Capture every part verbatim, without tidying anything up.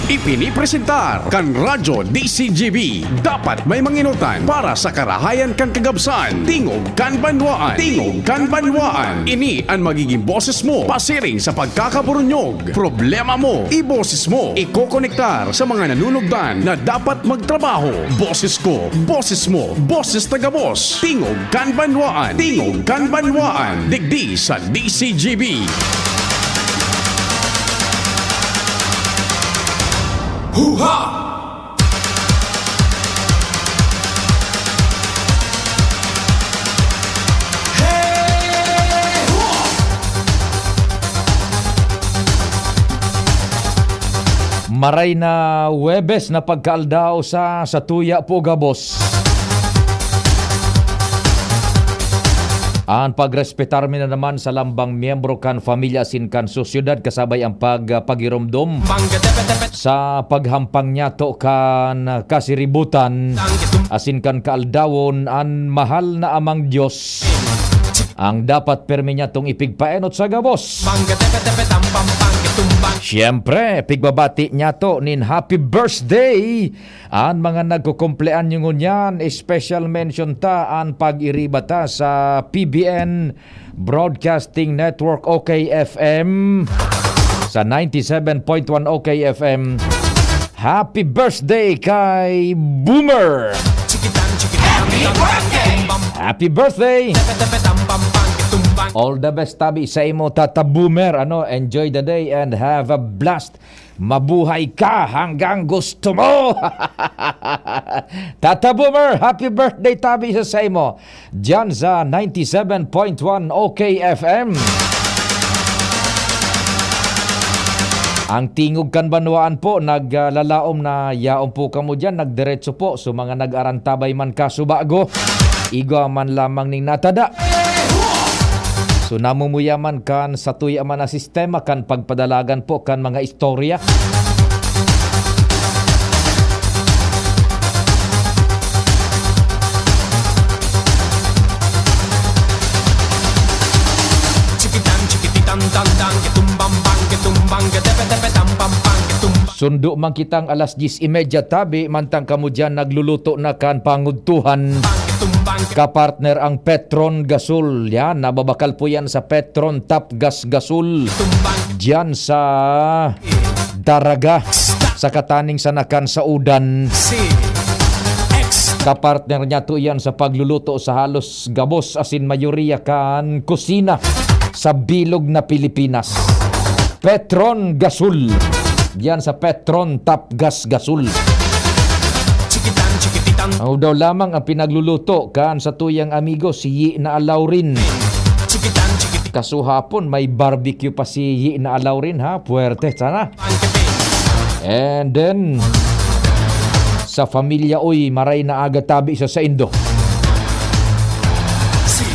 Ipinipresentar kan Radyo D C G B. Dapat may manginutan para sa karahayan kan kagabsan. Tingog kan banwaan. Tingog kan banwaan. Ini an magiging boses mo pasiring sa pagkakaburunyog. Problema mo, iboses mo. Ikokonektar sa mga nanunugdan na dapat magtrabaho. Boses ko, boses mo, boses ta gabos. Tingog kan banwaan. Tingog kan banwaan. Digdi sa D C G B. Huha! Maray na Huwebes na pagkaaldaw sa, sa tuya po gabos. An pagrespetar mi na naman sa lambang miyembro kan pamilya asin kan sosyedad, kasabay ang pag-, pagiromdom sa paghampang niyato kan kasiributan asin kan kaaldawon, an mahal na Amang Dios ang dapat permi niyatong ipigpaenot sa gabos. Siyempre, pigbabati niyato nin happy birthday an mga nagkukumpleanyo ngunyan, special mention ta an pag-iriba ta sa P B N Broadcasting Network, O K F M, sa ninety-seven point one O K F M. Happy birthday kay Boomer! Happy birthday! All the best tabi sa imo, Tata Boomer. Ano, enjoy the day and have a blast. Mabuhay ka hanggang gusto mo! Tata Boomer, happy birthday tabi sa saimo. Diyan sa ninety-seven point one O K F M. Ang Tingog kan Banwaan po, naglalaom na yaon po kamo diyan, nagdiretso po. So, mga nag-arantabay man kasubago, igwa man lamang ning natada. So, namumuya man kan satuya man na sistema kan pagpadalagan po kan mga istorya. Chikitan, chikititan, tan, tan, kitumbang, bang, kitumbang, gadepe, depe, tam, pam, pang, kitumbang. Sundo man kitang alas diyes y media, tabi, mantang kamo diyan nagluluto na kan pangudtuhan. Kapartner ang Petron Gasol. Yan, nababakal po yan sa Petron Top Gas Gasol. Diyan sa Daraga, sa Kataning Sanakan, sa Udan. Kapartner niya to yan sa pagluluto sa halos gabos asin mayoriya kan kusina sa bilog na Pilipinas. Petron Gasol. Diyan sa Petron Top Gas Gasol. Chikitan, chikititan. Ako daw lamang ang pinagluluto kan satuyang amigo, si Yi na Alaurin. Chikitan, chikititan. Kasuhapon, may barbecue pa si Yi na Alaurin, ha? Puwerte, sana. And then, sa pamilya, uy, maray na aga tabi sa saindo.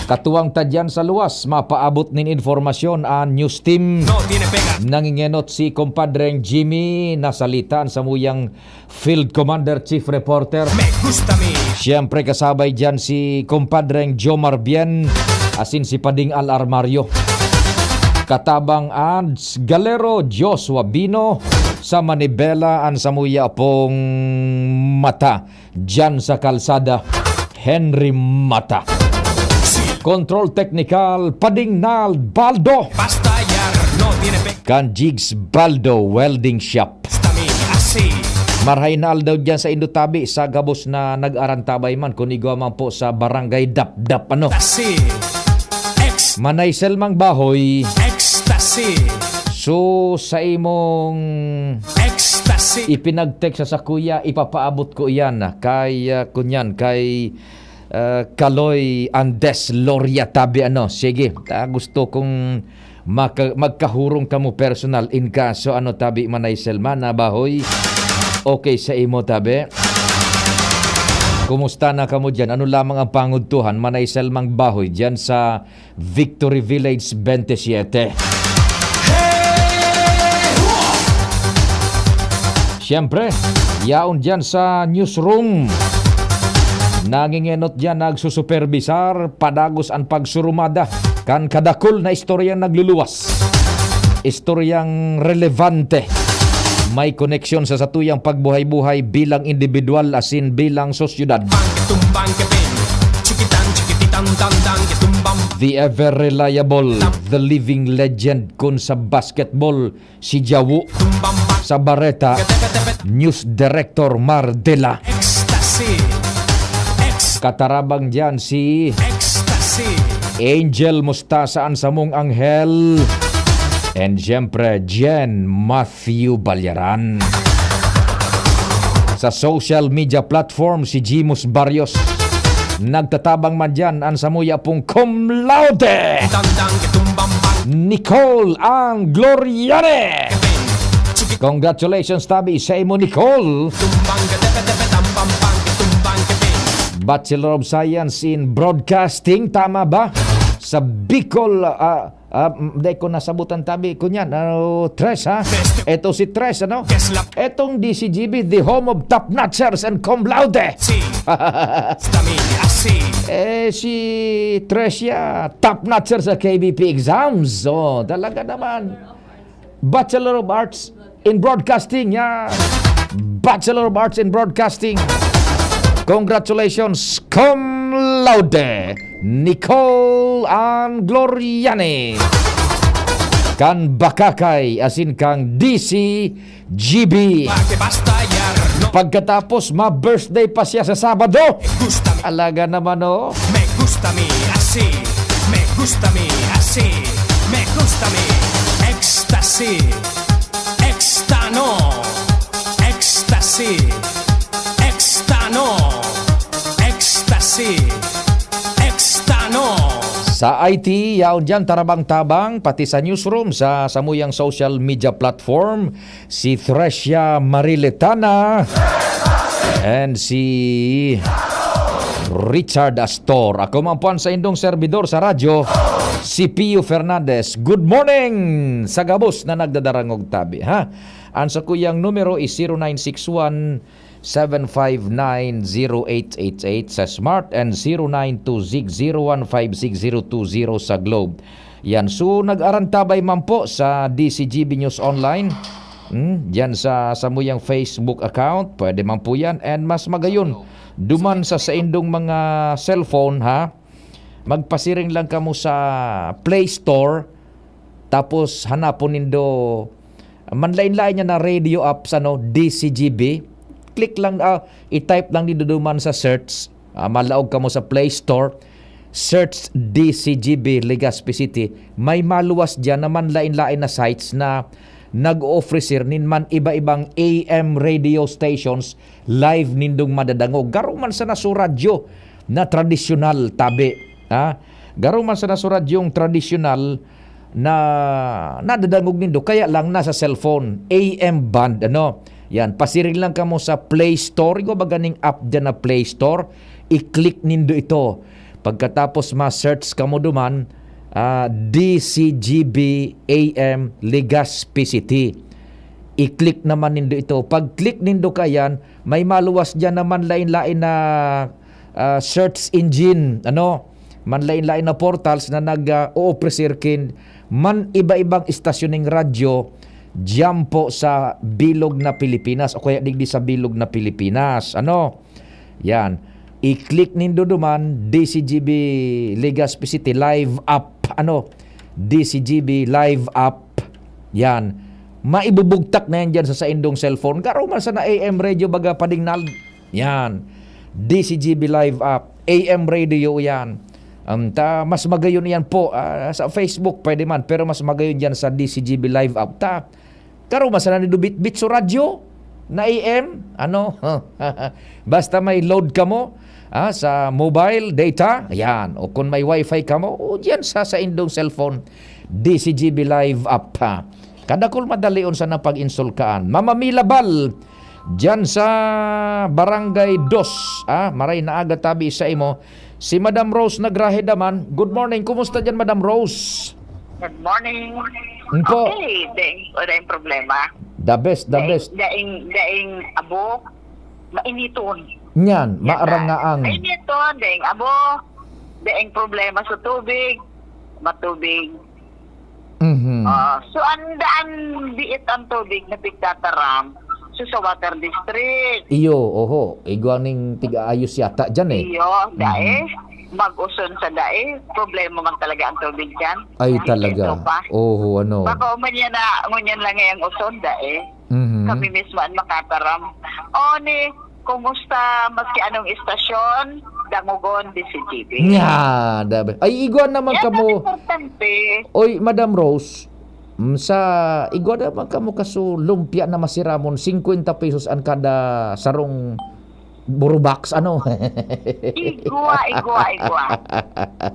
Katuwang ta diyan sa luwas, mapaabot nin informasyon an news team. Nangingenot si Compadreng Jimmy, nasalitaan sa muyang Field Commander, Chief Reporter. Me gusta mi. Siyempre, kasabay diyan si Compadreng Jomar Bien, asin si Pading Al Armario. Katabang an Galero, Joshua Bino, sa Manibela, an samuya pong mata diyan sa kalsada, Henry Mata. Control technical, Pading Nal Baldo. Basta yar, no tiene pe- Kan Jigs Baldo Welding Shop. Basta mi, asi. Marhay na aldaw diyan sa indo tabi, sa gabos na nag-arantabay man, kun igwa man po sa Barangay Dapdap, ano. Asi. Ex. Manay Selmang Bahoy. Ecstasy. So, sa imong Ecstasy. Ipinag-text sa sakuya, ipapaabot ko iyan kay, ah, kunyan, kay, ah, Kaloy Andes Loria tabi, ano. Sige, ah, gusto kong maka-, magkahurong kamo personal in kaso, ano, tabi, Manay Selma na Bahoy. Okay sa imo, tabi. Kumusta na kamo diyan? Ano lamang ang pangudtuhan, Manay Selmang Bahoy, diyan sa Victory Village twenty-seven. Siyempre, yaon diyan sa newsroom. Nangingenot diyan, nagsusuperbisar, padagos an pagsurumada kan kadakul na istoryang nagluluwas. Istoryang relevante. may koneksyon sa satuyang pagbuhay-buhay bilang indibidwal asin bilang sosyedad. Bang, tum, bang, ke, bing. Chikitan, chikititan, dan, dan, ke, tum, bam. The ever reliable, the living legend kun sa basketball, si Jawo. Tum, bam, bang. Sa Bareta, ke, tepe, tepe. News Director Mar Dela. Ecstasy. Ex- Katarabang dyan si Ecstasy. Angel Mustasa, an samong anghel. And siyempre, Jen Matthew Balyaran. Sa social media platform, si Jimus Barrios. Nagtatabang man dyan an samuya pong cum laude. Tandang, ke, tum, bam, bang. Nicole Angloriane. Congratulations, tabi, sa imo, Nicole. Tumbang ka, tepe, tepe, tam, pam, pam, tumbang ka, ping. Bachelor of Science in Broadcasting, tama ba? Sa Bicol, ah, ah, mm, dai ko nasabutan, tabi. Kunyan, ano, Tres, ha? Tres. Eto si Tres, ano? Yes, lap. Etong D C G B, the home of top notchers and cum laude. Si. Stamina, si. Eh, si Tres ya, top notcher sa K B P exams. Oh, talaga naman. Bachelor of Arts in Broadcasting, ya. Bachelor of Arts in Broadcasting. Congratulations, cum laude, Nicole Angloriani. Kan Bakakay, asin kang D C G B. Pagkatapos, ma-birthday pa siya sa Sabado. Alaga naman, oh. Me gusta mi así, me gusta mi así, me gusta mi ecstasy, extano, ecstasy, extano, ecstasy, extano. Sa I T, yaon dyan, tarabang-tabang, pati sa newsroom, sa samuyang social media platform, si Thresia Mariletana and si Richard Astor. Ako man po ang saindong servidor sa radyo, si Pio Fernandez. Good morning sa gabos na nagdadarangog tabi, ha? Ang sakuyang numero is zero nine six one, seven five nine, zero eight eight eight sa Smart and zero nine two six zero one five six zero two zero sa Globe. Yan. So, nag-arantabay man po sa D C G B News Online. Hmm, diyan sa samuyang Facebook account, pwede man po yan. And mas magayon, duman sa saindong mga cellphone, ha? Magpasiring lang kamo sa Play Store, tapos hanapon nindo, manlain-lain niya na radio apps, ano, D C G B. Click lang, ah, i-type lang nindo duman sa search. Ah, malaog kamo sa Play Store, search D C G B Legazpi City. May maluwas diyan na manlain-lain na sites na nag-o-ofrecer nin man iba-ibang A M radio stations, live nindong madadangog. Garo man sana su radyo na tradisyonal, tabi. Ha? Garo man sana su radyong tradisyonal na nadadangog nindo, kaya lang nasa cellphone, A M band, ano? Yan, pasiring lang kamo sa Play Store. Igwa ba ganing app dyan na Play Store? I-click nindo ito. Pagkatapos ma-search kamo duman, ah, D C G B A M Legazpi City. I-click naman nindo ito. Pag-click nindo kayan, may maluwas dyan naman lain-lain na, ah, search engine, ano? Manlain-lain na portals na nag, ah, o-ofrecer kin man iba-ibang istasyon ning radyo diyan po sa bilog na Pilipinas o kaya digdi sa bilog na Pilipinas. Ano? Yan. I-click nindo duman, D C G B Legazpi City Live App. Ano? D C G B Live App. Yan. Maibubugtak na yan dyan sa saindong cellphone. Garo man sana A M radio, baga, padingnal. Yan. D C G B Live App. A M radio yan. Um, ta, mas magayon yan po. Ah, sa Facebook, pwede man. Pero mas magayon dyan sa D C G B Live App. Ta, garo man sana nindo bitbit su radyo na A M. Ano? Basta may load kamo, ah, sa mobile data. Yan. O kung may wifi kamo, o dyan sa saindong cellphone. D C G B Live App, ha. Kadakul madalion sana pag-insulkaan. Mama Milabal, dyan sa Barangay Dos, ah, maray na aga tabi sa imo. Si Madam Rose nagrahe daman. Good morning. Kumusta dyan, Madam Rose? Good morning. Npo. Okay, daing, wala yung problema. The best, the Daing, best. daing, daing abo, mainiton. Nyan, Yan na. maarangaang. Mainiton, daing abo, daing problema sa tubig, matubig. Mhm. Ah, so, ang daan diit ang tubig na pigtataram. So, sa water district. Iyo, oho. Igwa ning tig-aayos yata dyan eh. Iyo, dai. Mag-uson sa dai. Problema man talaga ang tubig dyan. Ay, Dito talaga. pa. Oho, ano. Baka uman yan na, ngunyan lang ngayang uson, dai. Mhm. Kami mismo ang makataram. O, ni, kumusta maski anong istasyon, dangogon, D C G B. Nga, dabi. Ay, igwa naman Yan kamo. ang importante. Oy, Madam Rose, mm, sa igwa naman kamo kaso lumpia na masiramon, singkwenta pesos ang kada sarong burubox, ano? Igwa, igwa, igwa.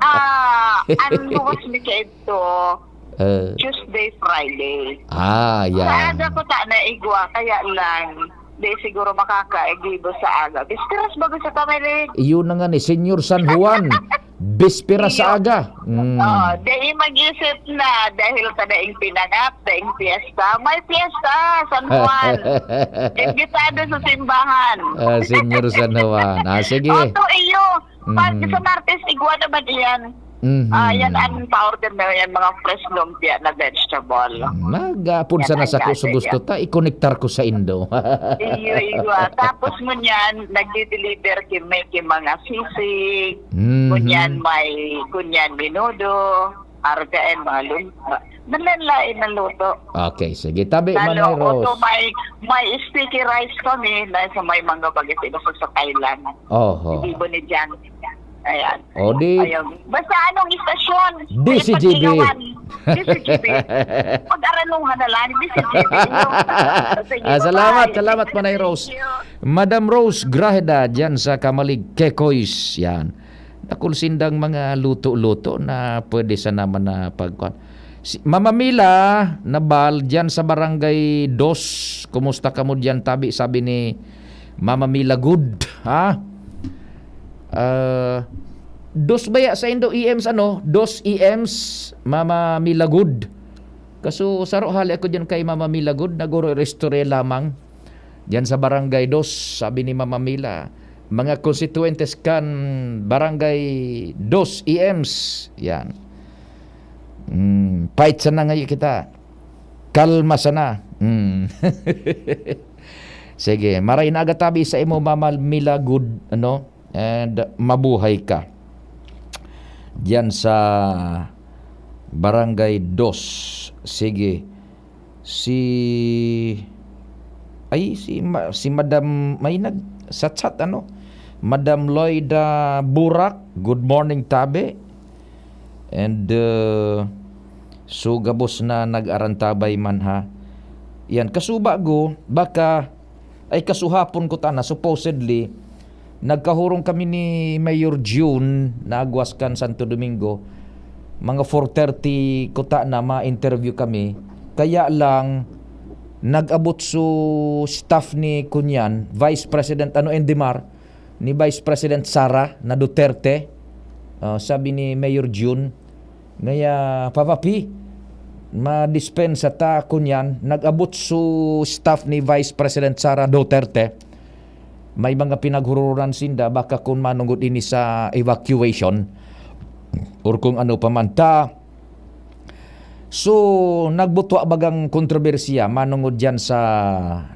Ah, ang bukas ni Kev to, Eh. Tuesday, Friday. Ah, yan. Maaga ko ta na igwa, kaya lang, di siguro makakaigibo sa aga. Bisperas bago sa Kamilig. Iyon na nga ni Senyor San Juan. Bisperas sa Iyo. aga. Mm. Oh, di mag-isip na dahil sa daing pinangat, daing piyesta. May piyesta, San Juan. Imbitado sa simbahan. Ah, Senyor San Juan. Ah, sige. Oto iyo. Pag Mhm. sa Martes, igwa naman iyan. Mhm. Ah, yan ang pa-order na yan, mga fresh lumpia na vegetable. Magapon Yan sana ang sa ko sa dati gusto yan. ta, ikonektar ko sa indo. Iyo, igwa. Tapos ngunyan, nagdi-deliver kami ki mga sisig. Mhm. Ngunyan may, ngunyan menudo, argaen, mga lumpa. Manlain-lain na luto. Okay, sige. Tabi, Lalo, Manay Rose. oto may, may sticky rice kami na sa may mga bagay sa iba sa Thailand. Oho. Hindi mo ni Jan. Ayan. O, di Ayun. Basta anong istasyon? D C G B. Pag-iyawan. D C G B. Pag-aranuhan na lang, D C G B. Sige, Ah, salamat, bye-bye. salamat, Manay Rose. Thank you. Madam Rose Grajeda, dyan sa Kamalig, Quecois. Yan. Dakul sindang mga luto-luto na pwede sana man na pagkuhan. Si Mama Mila Nabal, dyan sa Barangay Dos. Kumusta kamo dyan, tabi? Sabi ni Mama Mila, good. Ha? Ah, dos baya sa indo E Ms, ano? Dos E Ms, Mama Mila, good. Kaso saro hali ako dyan kay Mama Mila, good. Nagoro-istorya lamang. Diyan sa Barangay Dos, sabi ni Mama Mila, mga konstituyentes kan Barangay Dos, E Ms, yan. Hmm, pait sana ngayo kita. Kalma sana. Hmm. Sige, maray na aga tabi sa imo, Mama Mila, good, ano? And mabuhay ka. Diyan sa Barangay Dos. Sige. Si, ay, si ma-, si Madam, may nag, sa chat, ano? Madam Lloyda Burak, good morning, tabi. And, uh, so, gabos na nag-arantabay man, ha? Yan, kasubago, baka, ay, kasuhapon ko tana, supposedly, nagkahurong kami ni Mayor June na agwas kan Santo Domingo, mga four thirty ko tana, ma-interview kami. Kaya lang, nag-abot so staff ni kunyan, Vice President, ano, Endemar, ni Vice President Sara na Duterte. Ah, sabi ni Mayor June, ngaya, "Papa P, madispensa ta kunyan, nag-abot so staff ni Vice President Sara Duterte. May mga pinaghururan sinda, baka kun manongod ini sa evacuation or kung ano pa man ta." So, nagbutwa bagang kontrobersiya manongod diyan sa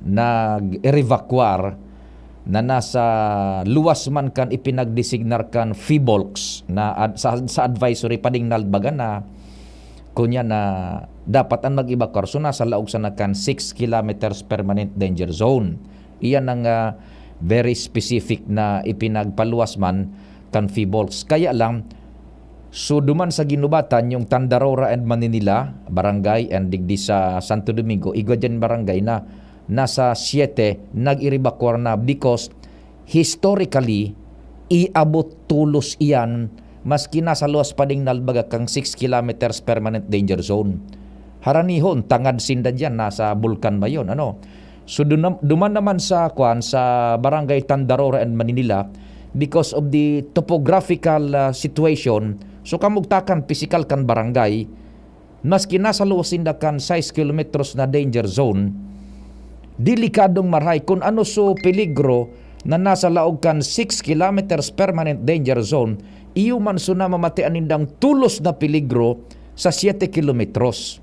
nag-evacuar na nasa luwas man kan ipinagdesignar kan PHIVOLCS na ad-, sa, sa advisory, padingnal baga na kunya na dapat an mag-evacuar. So, nasa laog sana kan six kilometers permanent danger zone. Iyan ang, ah, very specific na ipinagpaluwas man kan PHIVOLCS. Kaya lang, so, duman sa ginubatan, yung Tandarora and Maninila, barangay, and digdi sa Santo Domingo, igwa dyan barangay na nasa siyete, nag-evacuar na because historically, iabot tolos iyan, maski nasa luwas pa ding nalbaga kang six kilometers permanent danger zone. Haranihon, tangad sinda diyan, nasa bulkan ba yun? Ano? So, dun nam-, duman naman sa, kwan, sa Barangay Tandarora and Maninila, because of the topographical, ah, situation, so, kamugtakan, pisikal kan barangay, maski nasa luwas sinda kan sais kilometros na danger zone, delikadong marahay kun ano so peligro na nasa laog kan six kilometers permanent danger zone, iyo man so namamatian nindang tolos na peligro sa siyete kilometros.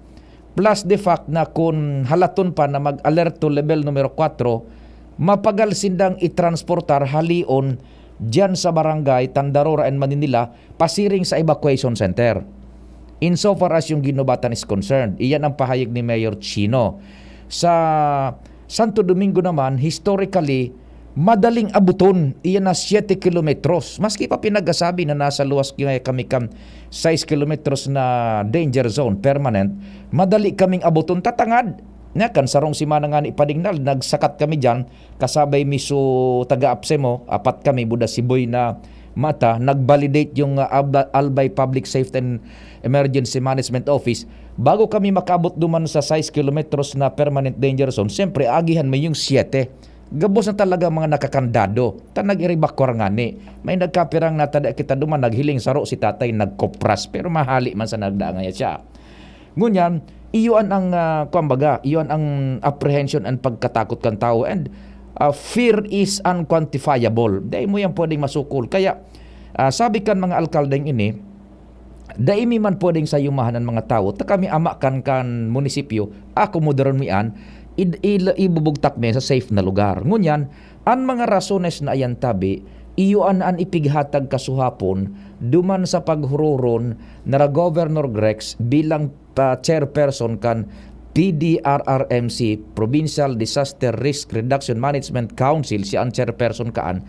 Plus the fact na kun halaton pa na mag-alert to level numero kwatro, mapagal sindang itransportar halion diyan sa barangay Tandarora and Maninila pasiring sa evacuation center. Insofar as yung Guinobatan is concerned, iyan ang pahayag ni Mayor Chino. Sa Santo Domingo naman, historically, madaling abuton, iyan na siyete kilometros. Maski pa pinagasabi na nasa luwas kaya kami kan sais kilometros na danger zone, permanent, madali kaming abuton tatangad. Nga kan sarong semana nga ni Padingnal, nagsakat kami diyan, kasabay mi su taga-APSEMO, apat kami, buda si Boy na mata, nag-validate yung, ah, Abla-, Albay Public Safety and Emergency Management Office. Bago kami makaabot duman sa sais kilometros na permanent danger zone, siyempre, agihan mo yung siyete. Gabos na talaga mga nakakandado. Ta nag-evacuar ngani. May nagkapirang natada kita duman, naghiling saro si tatay, nagkopras. Pero mahali man sa nagdaan ngaya siya. Ngunyan, iyon ang, ah, kumbaga, iyon ang apprehension and pagkatakot kan tao. And, ah, fear is unquantifiable. Dai mo yan pwedeng masukol. Kaya, ah, sabi kan mga alkaldeng ini, dai mi man pwedeng sayumahan an mga tawo. Ta kami ama kan, kan munisipyo, akomodaron mi an, id-, il-, ibubugtak mi sa safe na lugar. Ngunyan, an mga rasones na ayan tabi, iyo an, an ipighatag kasuhapon duman sa paghuroron na ra Governor Grex bilang pa chairperson kan P D R R M C, Provincial Disaster Risk Reduction Management Council, siya ang chairperson kaan.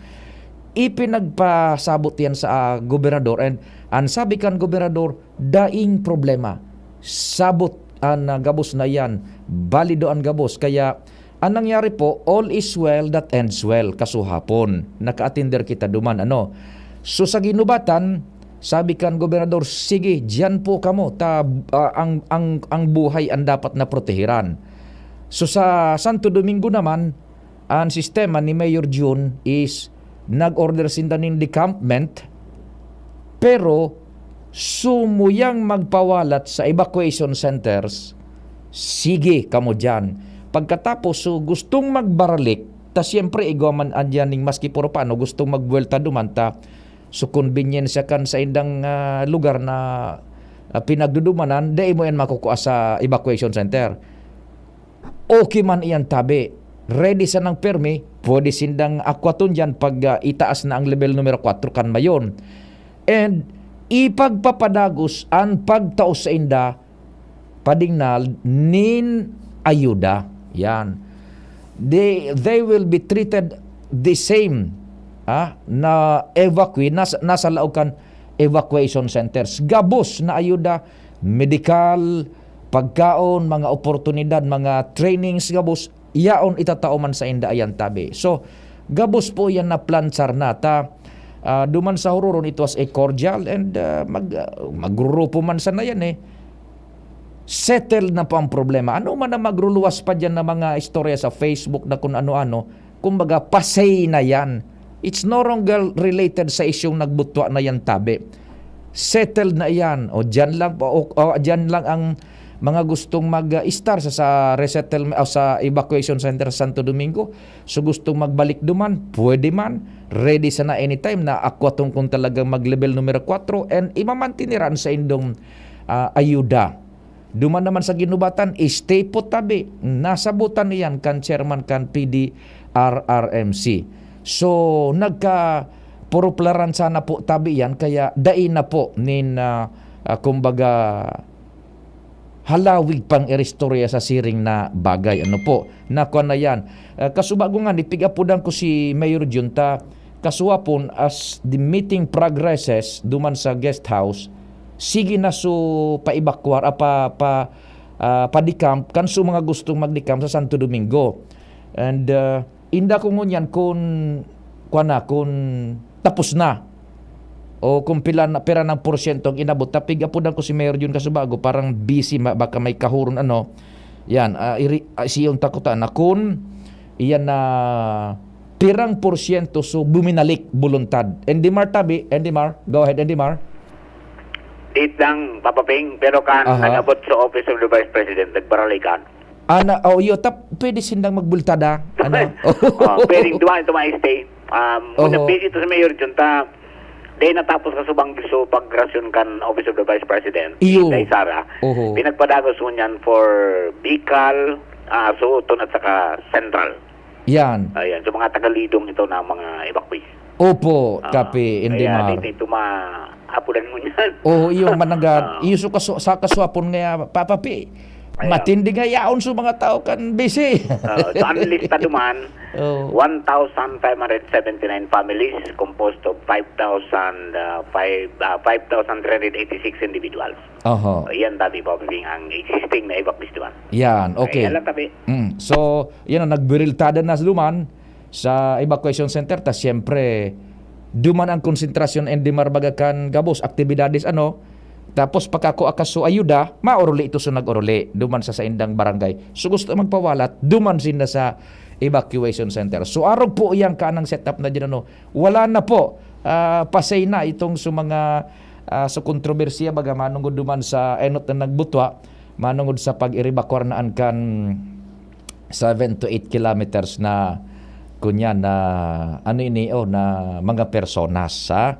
Ipinagpasabot yan sa, ah, gobernador, and ang sabi kan gobernador, daing problema. Sabot an, ah, gabos na yan. Balido an gabos. Kaya, ang nangyari po, all is well that ends well, kasuhapon. Naka-attender kita duman, ano. So, sa Guinobatan, sabi kan gobernador, "Sige, diyan po kamo, ta, ah, ang, ang, ang buhay ang dapat na protehiran." So, sa Santo Domingo naman, ang sistema ni Mayor Jun is nag-order sinda nin decampment, pero sumuyang magpawalat sa evacuation centers, sige kamo diyan. Pagkatapos, so, gustong magbaralik, ta siyempre, igwa man adyan ning maski puro paano, gustong magbuwelta duman ta, so, konbinyensya kan saindang, ah, lugar na, ah, pinagdudumanan, dai mo yan makukua sa evacuation center. Okay man iyan tabi, ready sanang permi, pwede sindang akwaton diyan pag, ah, itaas na ang level numero kwatro kan mayon. And ipagpapadagos an pagtao sainda, padingnal, nin ayuda. Yan. They, they will be treated the same, ah, na evacuee, nas-, nasa laog kan evacuation centers. Gabos na ayuda, medikal, pagkaon, mga oportunidad, mga trainings, gabos, yaon itatao man sainda ayan tabi. So, gabos po yan na planchar na ta, ah, duman sa Huroron, it was a cordial and, ah, mag-, ah, magrurupo man sana yan eh. Settled na po ang problema. Ano man ang magruluwas pa diyan na mga istorya sa Facebook na kung ano-ano, kumbaga, pasay na yan. It's no longer related sa isyung nagbutwa na yan tabi. Settled na iyan. O diyan lang po, o, o diyan lang ang mga gustong mag-, ah, estar sa, sa resettlement, o sa evacuation center sa Santo Domingo. So, gustong magbalik duman, pwede man. Ready sana anytime na akwatong kung talagang mag-level numero kwatro and imamantiniraan sa indong, ah, ayuda. Duman naman sa Guinobatan, stay put tabi. Nasabutan iyan kan chairman kan P D R R M C. So, nagka-puro plaran sana po tabi iyan, kaya dai na po nin, ah, ah, kumbaga, halawig pang iristorya sa siring na bagay. Ano po? Nakuha na yan. Ah, kasubago nga, nipigapudan ko si Mayor Junta, kasuwapon, as the meeting progresses, duman sa guest house, sige na so paibakwar, ah, pa, pa, ah, pa-decamp, kan so mga gustong mag-decamp sa Santo Domingo. And, ah, inda ko ngunyan kun, kwan na, kun tapos na. O kung pila na, pira ng porsyento ang inabot. Tapig apudan ko si Mayor Jun Casubago, parang busy, ma-, baka may kahuron, ano. Yan, ah, iri-, ah, siyong takutan na kun iyan na pirang porsyento so buminalik buluntad. Endimar tabi, Endimar. Go ahead, Endimar. Date lang, Papa Ping, pero kan Aha. nag-abot sa Office of the Vice President, nagbaralikan. Ana, oh, iyo, tap, pwede sindang magbultada. Ano? Oh, pwedeng dumaan, dumaan stay. Um, muna Oho. busy ito sa Mayor Junta. Dahil natapos ka subang so pagrasyon kan Office of the Vice President, Iyo. Inday Sara, Oho. pinagpadagos mo niyan for Bicol, ah, Soton at saka Central. Yan. Ayan, so mga tagalidong ito na mga evacuees. Opo, Ah, Kapi, Indimar. Kaya dito maapudan mo niyan. Oo, iyo managa, Ah. iyo so kaso, sa kaswapon nga, Papapi. Ayan. Matindi nga yaon so mga tao kan busy. Ah, so, ang lista duman, Oh. one thousand five hundred seventy-nine families composed of five thousand, ah, five, ah, five thousand three hundred eighty-six individuals. Oho. So, yan, tabi pa ang existing na evacuees duman. Yan, okay. Ayan lang, tabi. Mm. So, yan ang nagbiriltada na duman sa evacuation center. Ta siyempre, duman ang konsentrasyon and Indimar baga kan gabos, aktibidades, ano. Tapos, pagkakua kan so ayuda, maoruli ito so nag-oruli, duman sa saindang barangay. So, gusto magpawalat, duman sinda sa evacuation center. So, arog po yan kanang setup na dyan, ano. Wala na po. Ah, pasay na itong sa mga, ah, sa kontrobersiya, baga manungod duman sa enot na nagbutwa, manungod sa pag-iribakwar na an kan seven to eight kilometers na, kunya na, ano ini, oh, na mga personas, ha?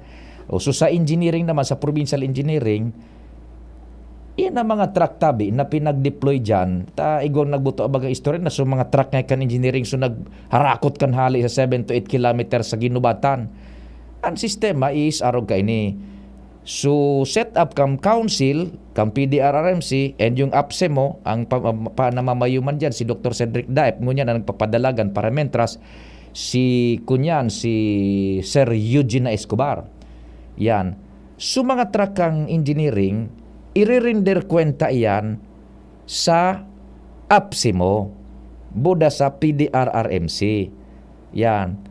O, so sa engineering naman, sa provincial engineering, yan ang mga truck tabi na pinag-deploy dyan. Ta, igwang nagbuto ang mga istorya na so mga truck nga kan engineering, so nagharakot kan hali sa seven to eight kilometers sa ginubatan. Ang sistema is arog kaini. So, set up kang council, kang P D R R M C, and yung APSEMO, ang pa, pa, namamayo man dyan, si Doktor Cedric Daep, ngunyan ang nagpapadalagan para mentras, si, kunyan, si Sir Eugene Escobar. Yan. So, mga truck kang engineering, iririnder kwenta iyan sa APSEMO, buda sa P D R R M C. Yan.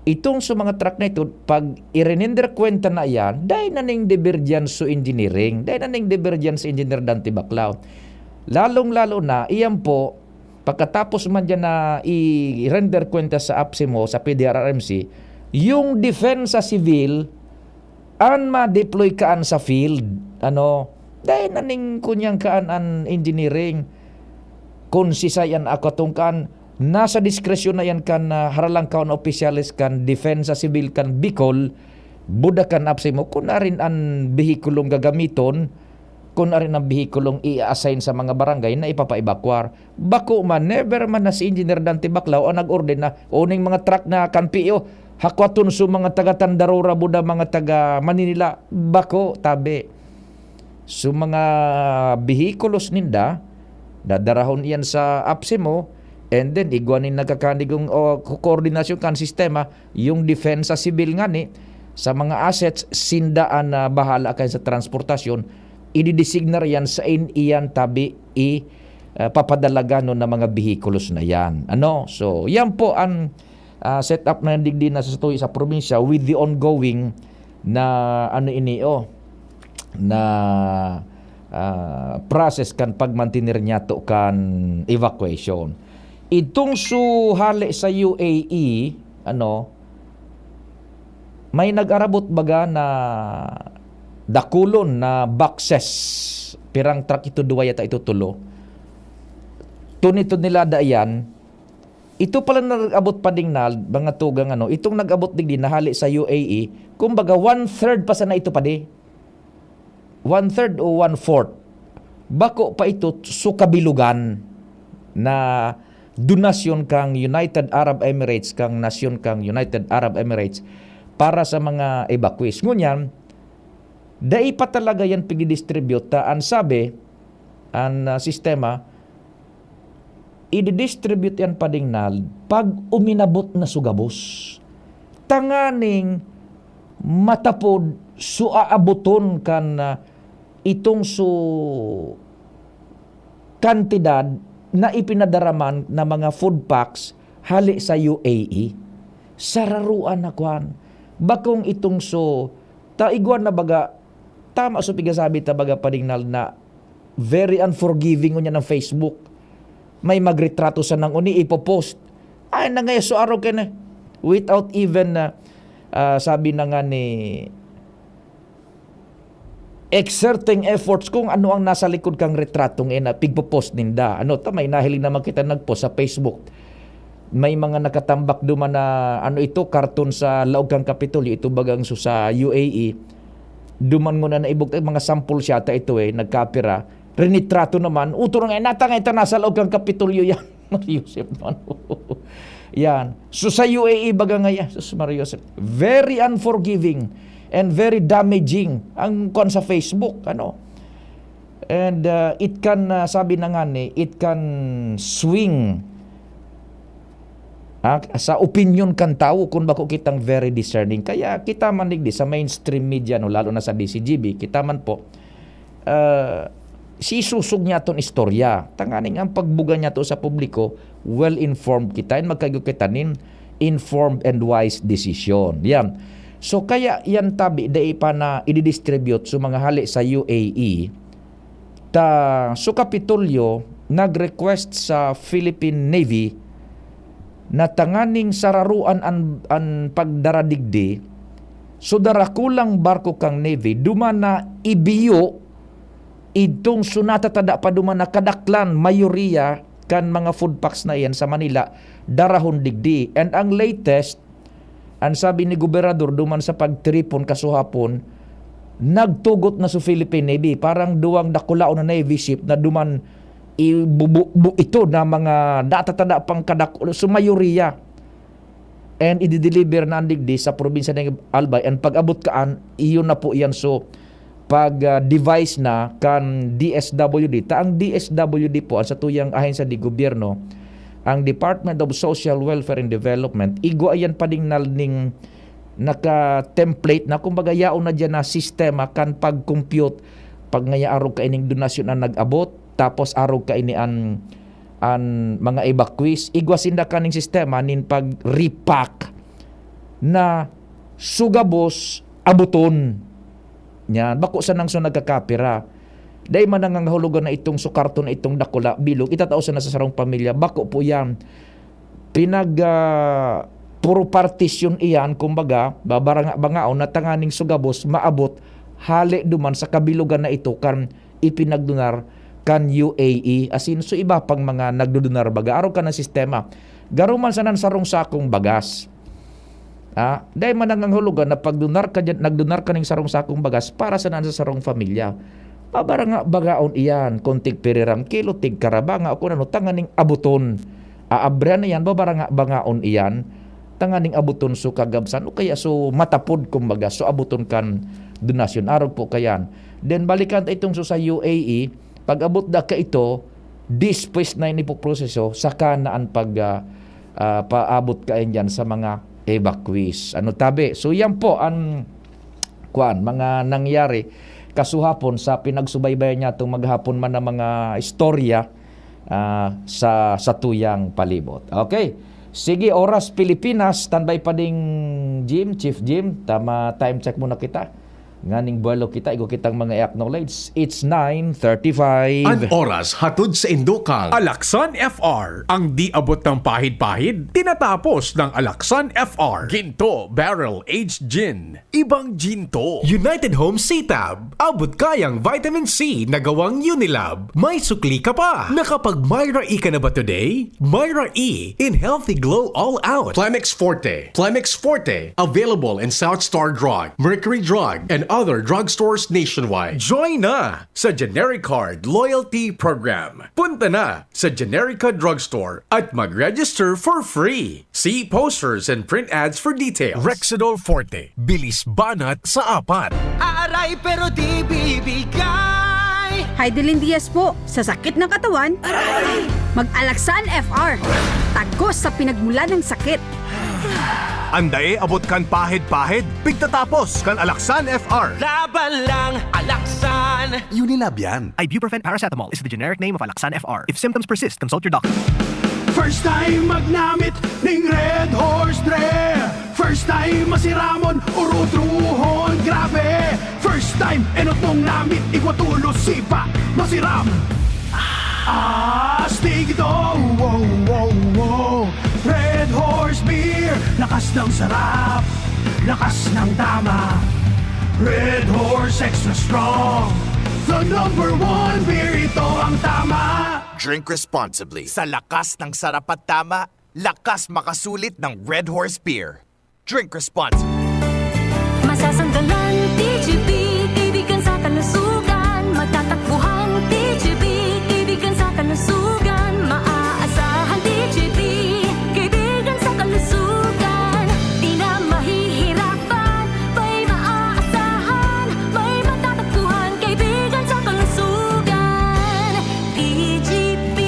Itong sa mga truck na ito, pag irininder kwenta na yan, dahil na ning deber dyan sa engineering, dahil na ning deber dyan sa Engineer Dante Baclao. Lalong-lalo na, iyan po, pagkatapos man dyan na i-render kwenta sa APSEMO, sa P D R R M C, yung depensa civil, an ma-deploy kaan sa field, ano, dai na ning kunyang kaan an engineering. Kun sisay an akatong kaan, nasa diskresyon na yan kan, ah, haralangkaw na opisyales kan Depensa Sibil kan Bicol, buda kan APSEMO, kun arin an behikulong gagamiton, kun arin an behikulong i-assign sa mga barangay na ipapa-evacuar. Bako man, never man na si Engineer Dante Baclao ang nag-order na, "O, ning mga truck na kan P O, hakwaton su mga taga Tandarora, buda mga taga Maninila." Bako, tabi. Su mga behikulos ninda, dadarahon iyan sa APSEMO, and then igwa nin nagkakanigong, o, ko-, koordinasyon kan sistema, yung Depensa Sibil ngani, sa mga assets, sinda an, ah, bahala kan sa transportasyon, ididesignar yan sa in iyan tabi i, ah, papadalaganon na mga behikulos na yan. Ano? So, yan po ang, ah, setup na digdi na sa tuyo sa probinsya with the ongoing na ano ini, oh, na, ah, process kan pagmantener niyato kan evacuation. Itong su hali sa U A E, ano, may nag-arabot baga na dakulon na boxes. Pirang truck ito, duwa yata ito, tulo. Tuni tonelada iyan. Ito pala nag-abot pa ding na, mga tugang, ano, itong nag-abot digdi na hali sa U A E, kumbaga one-third pa sana ito pa di. One-third o one-fourth. Bako pa ito su kabilugan na donasyon kang United Arab Emirates, kang nasyon kang United Arab Emirates para sa mga evacuees. Ngunyan, dai pa talaga yan pigi-distribute. Ta, an sabi, an, ah, sistema, ididistribute yan padingnal pag uminabot na su gabos. Tanganing matapod su aaboton kan, ah, itong su kantidad na ipinadaraman na mga food packs hali sa U A E. Sararuan na kwan. Bakong itong su, ta igwa na baga, tama su pigasabi ta baga, padingnal, na very unforgiving ngunyan ang Facebook. May magretrato sa nang uni, ipopost. Ay, nangaya su araw ka na. Without even, ah, ah, sabi na nga ni, exerting efforts kung ano ang nasa likod kang retratong ina, pigpopost ninda. Ano ta, may nahiling naman kita nagpost sa Facebook. May mga nakatambak duman na, ano ito, karton sa laog kan Kapitolyo, ito bagang so sa U A E. Duman ngona naibog, eh, mga sampol siya ata ito eh, nagkapira. Rinitrato naman, utro nga, "Nata nga ito, nasa laog kan Kapitolyo yan." Maria Joseph naman. Yan. So sa U A E baga nga yan, sus, Maria Joseph. Very unforgiving and very damaging ang kwan sa Facebook, ano. And, uh, it can, uh, sabi na nga ni, it can swing, ah, sa opinyon kan tawo kung bako kitang very discerning. Kaya kita man digdi sa mainstream media, no, lalo na sa D C G B, kita man po, ah, sisusog niya ton istorya. Tanganing ang pagbuga niya to sa publiko, well-informed kita, and magkaigo kita nin informed and wise decision. Yan. So, kaya yan tabi, dai pa na ididistribute sa mga hali sa U A E. Ta, so Kapitolyo nag-request sa Philippine Navy na tanganing sararuan an, an pagdara digdi, so darakulang barko kang Navy, duman na ibiyo idtong so natatada pa duman na kadaklan, mayoriya kan mga food packs na iyan sa Manila, darahon digdi. And ang latest, ang sabi ni Gobernador duman sa pagtiripon kasuhapon, nagtugot na sa Philippine Navy. Parang duwang dakulaon na Navy ship na duman ibubu-, bu-, ito na mga datatada pang kadakul-, so mayoriya. And idideliver na ang digdi sa probinsya ng Albay. And pag-abot kaan, iyon na po iyan. So, pag, ah, devise na kan D S W D. Ta ang D S W D po, ang satuyang ahensya de gobyerno, ang Department of Social Welfare and Development, igwa iyan pa ding nal-, ning naka-template na, kumbaga, yaon na diyan na sistema kan pag-compute, pag ngaya arog kaining donasyon na nag-abot, tapos arog kaini an, an mga evacuees, igwa sinda kaning sistema nin pag-repack na sugabos abuton. Yan, bako sanang so nagkakapira. Dai man nangangahulugan na itong sukarton na itong dakula, bilog, itatao sana sa sarong pamilya. Bako po yan. Pinag, ah, puro partisyon iyan, kumbaga, babaranga-bangaon na tanganing sugabos, maabot, hale duman sa kabilugan na ito kan ipinagdunar kan U A E. Asin, so iba pang mga nagdudunar baga. Araw ka ng sistema. Garo man sanan sarong sakong bagas. Ah, dai man nangangahulugan na pagdunar ka dyan, nagdunar ka ning sarong sakong bagas para sa nan sa sarong pamilya. Babaranga-bangaon iyan, kung tig pirirang kilo, tig karabanga, o kung ano, tanganing abuton. Aabrihan na yan, babaranga-bangaon iyan, tanganing abuton so kagabsan, o kaya so matapod, kumbaga, so abuton kan donasyon. Arog po kayan. Then, balikan ta itong so sa U A E, pag-abot da ka ito, despues na ini proseso, saka na an pag, ah, ah, paabot kayan dyan sa mga evacuees. Ano tabi? So, yan po an, kuwan, mga nangyari kasuhapon sa pinagsubaybayan niya itong maghapon man na mga istorya, ah, sa, sa tuyang palibot. Okay. Sige, oras Pilipinas, standby pa ding Jim, Chief Jim. Tama, time check muna kita. Nganing buwelo kita, igo kitang mga i-acknowledge. It's nine thirty-five. An oras hatod sa Indokal. Alaksan F R, ang di abot ng pahid-pahid, tinatapos ng Alaksan F R. Ginto Barrel Aged Gin. Ibang Ginto. United Home C-Tab, abot kayang vitamin C na gawang Unilab. May sukli ka pa. Nakapag Myra E ka na ba today? Myra E in Healthy Glow All Out. Plemex Forte. Plemex Forte. Available in South Star Drug, Mercury Drug, and other drugstores nationwide. Join na sa Generic Card Loyalty Program. Punta na sa Generica Drugstore at mag-register for free. See posters and print ads for details. Rexidol Forte. Bilis banat sa apat. Aaray pero di bibigay. Hidilyn Diaz po, sa sakit ng katawan, mag-Alaxan F R. Tagos sa pinagmula ng sakit. Andae abot kan pahid-pahid, pigtatapos kan Alaxan F R. Laban lang, Alaxan. Unilab yan. Ibuprofen paracetamol is the generic name of Alaxan F R. If symptoms persist, consult your doctor. First time magnamit ning Red Horse Dre. First time masiramon, urutrohon, grabe. First time, enot mong namit, igwa tulos, sipa, masiram. Astig ito, wow, wow, wow. Red Horse Beer, lakas ng sarap, lakas ng tama. Red Horse Extra Strong, the number one beer, ito ang tama. Drink responsibly. Sa lakas ng sarap at tama, Lakas makasulit ng Red Horse Beer. Drink responsibly. Masasanggalan, T G P, kaibigan sa kalusugan. Matatagpuan, T G P, kaibigan sa kalusugan. Maaasahan, T G P, kaibigan sa kalusugan. Di na mahihirapan, may maaasahan, may matatagpuan, kaibigan sa kalusugan. T G P.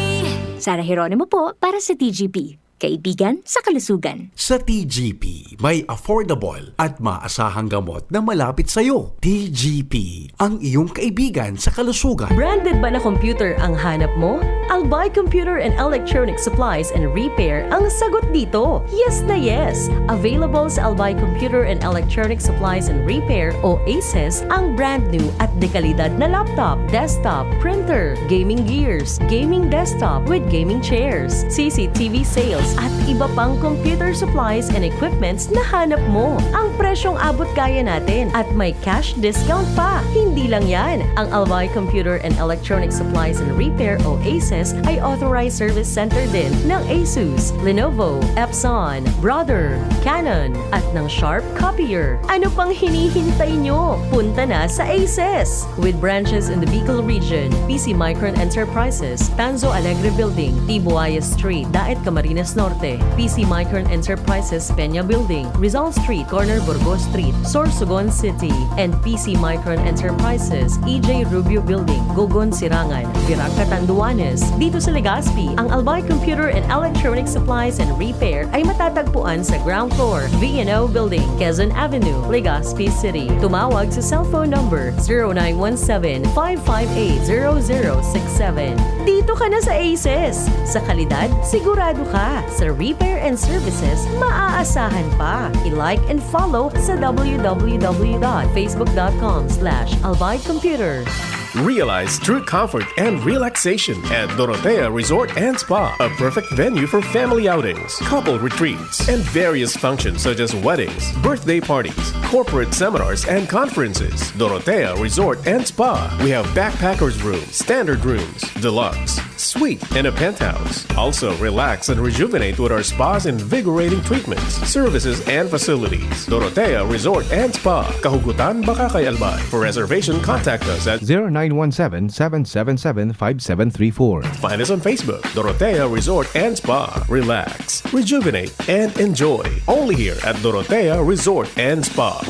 Sara Jeronimo po para sa T G P. Kaibigan sa kalusugan. Sa T G P, may affordable at maasahang gamot na malapit sa iyo. T G P, ang iyong kaibigan sa kalusugan. Branded ba na computer ang hanap mo? Albay Computer and Electronic Supplies and Repair ang sagot dito. Yes na yes! Available sa Albay Computer and Electronic Supplies and Repair o ACES ang brand new at dekalidad na laptop, desktop, printer, gaming gears, gaming desktop with gaming chairs, C C T V sales at iba pang computer supplies and equipments na hanap mo. Ang presyong abot kaya natin at may cash discount pa. Hindi lang yan. Ang Albay Computer and Electronic Supplies and Repair o ACES ay authorized service center din ng Asus, Lenovo, Epson, Brother, Canon, at ng Sharp Copier. Ano pang hinihintay nyo? Punta na sa ACES! With branches in the Bicol region, P C Micron Enterprises, Tanzo Alegre Building, Tibuaya Street, Daet Camarines Norte, P C Micron Enterprises Peña Building, Rizal Street, corner Burgos Street, Sorsogon City, and P C Micron Enterprises, E J Rubio Building, Gogon Sirangan, Virac Catanduanes. Dito sa Legazpi, ang Albay Computer and Electronic Supplies and Repair ay matatagpuan sa ground floor, V and O Building, Quezon Avenue, Legazpi City. Tumawag sa cellphone number zero nine one seven, five five eight, zero zero six seven. Dito ka na sa ACES! Sa kalidad, sigurado ka. Sa repair and services, maaasahan pa. I-like and follow sa w w w dot facebook dot com slash albay computer. Realize true comfort and relaxation at Dorotea Resort and Spa, a perfect venue for family outings, couple retreats, and various functions such as weddings, birthday parties, corporate seminars, and conferences. Dorotea Resort and Spa. We have backpackers room, standard rooms, deluxe, suite, and a penthouse. Also, relax and rejuvenate with our spa's invigorating treatments, services, and facilities. Dorotea Resort and Spa. Kahugutan baka kay Albay. For reservation, contact us at zero nine one seven, seven seven seven, five seven three four. Find us on Facebook, Dorotea Resort and Spa. Relax, rejuvenate, and enjoy. Only here at Dorotea Resort and Spa.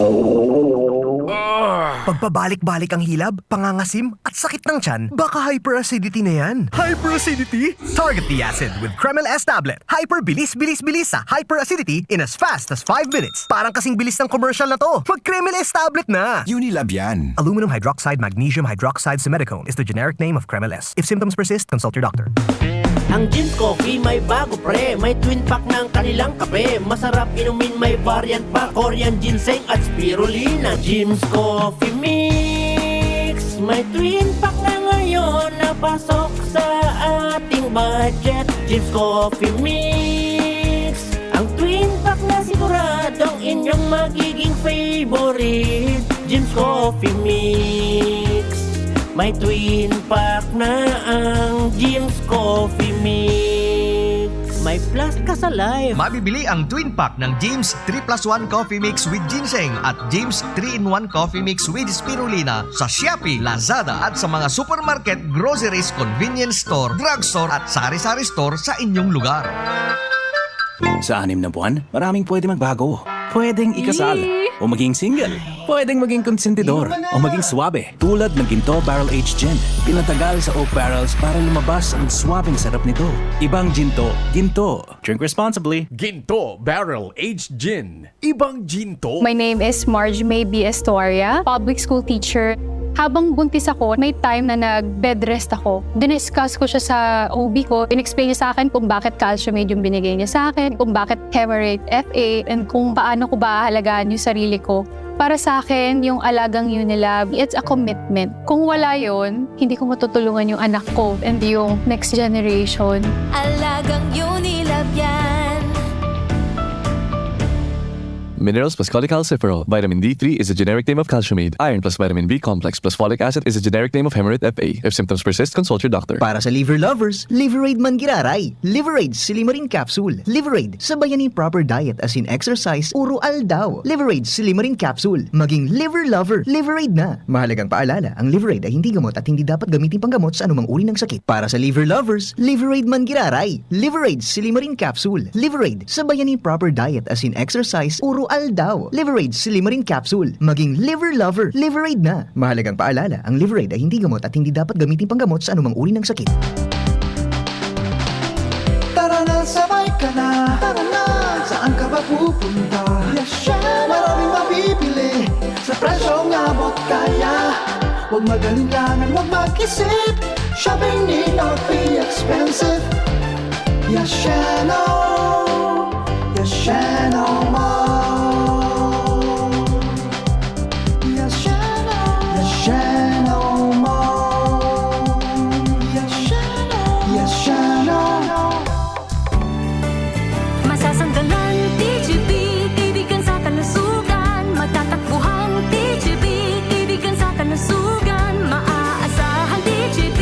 Pagpabalik-balik ang hilab, pangangasim, at sakit ng tiyan, baka hyperacidity na yan. Hyperacidity? Target the acid with Kremel S tablet. Hyper bilis, bilis, bilis sa hyperacidity in as fast as five minutes. Parang kasing bilis ng commercial na to. Mag Kremel S tablet na! Unilab yan. Aluminum hydroxide magnesium hydroxide simethicone is the generic name of Kremel S. If symptoms persist, consult your doctor. Ang Jim's Coffee may bago, pre. May twin pack ng kanilang kape. Masarap inumin, may variant pa. Korean ginseng at spirulina. Jim's Coffee Mix. May twin pack na ngayon na pasok sa ating budget. Jim's Coffee Mix. Ang twin pack na siguradong inyong magiging favorite. Jim's Coffee Mix. May twin pack na ang Jim's Coffee Mix. May plus ka sa life. Mabibili ang twin pack ng Jim's three plus one Coffee Mix with Ginseng at Jim's three-in-one Coffee Mix with Spirulina sa Shopee, Lazada at sa mga supermarket, groceries, convenience store, drugstore at sari-sari store sa inyong lugar. Sa anim na buwan, maraming pwede magbago. Pwedeng ikasal, o maging single. Pwedeng maging konsentidor, o maging swabe. Tulad ng Ginto Barrel Aged Gin. Pinatagal sa oak barrels para lumabas ang swabeng sarap nito. Ibang Ginto, Ginto. Drink responsibly. Ginto Barrel Aged Gin. Ibang Ginto. My name is Marge May B. Estoria, public school teacher. Habang buntis ako, may time na nag-bed rest ako. Diniscuss ko siya sa O B ko. In-explain niya sa akin kung bakit calcium aid yung binigay niya sa akin, kung bakit Hemorrhage F A, and kung paano ko ba aalagaan yung sarili ko. Para sa akin, yung alagang Unilab, it's a commitment. Kung wala yon, hindi ko matutulungan yung anak ko and yung next generation. Alagang Unilab yan. Minerals plus cholecalciferol. Vitamin D three is a generic name of calciumide. Iron plus vitamin B complex plus folic acid is a generic name of Hemorrhoid F A. If symptoms persist, consult your doctor. Para sa liver lovers, Liverade man giraray. Liverade Silimarin Capsule. Liverade, sabayan ni proper diet, asin exercise, uro aldaw. Liverade Silimarin Capsule. Maging liver lover, Liverade na. Mahalagang paalala, ang Liverade ay hindi gamot at hindi dapat gamitin panggamot sa anumang uri ng sakit. Para sa liver lovers, Liverade man giraray. Liverade Silimarin Capsule. Liverade, sabayan ni proper diet, asin exercise, uro aldaw. Liverade Silimarin Capsule. Maging liver lover, Liverade na. Mahalagang paalala, ang Liverade ay hindi gamot at hindi dapat gamitin panggamot sa anumang uri ng sakit. Tara na, sabay ka na. Tara na, saan ka ba pupunta? Yasheno! Maraming mabibili sa presyong abot kaya. Huwag mag-alinlangan, huwag mag-isip. Shopping need not be expensive. Yasheno! Yasheno Mall! Yasheno! Yasheno Mall! Yasheno! Yasheno! Masasanggalan, T G P, kaibigan sa kalusugan. Matatakbuhan, T G P, kaibigan sa kalusugan. Maaasahan, T G P,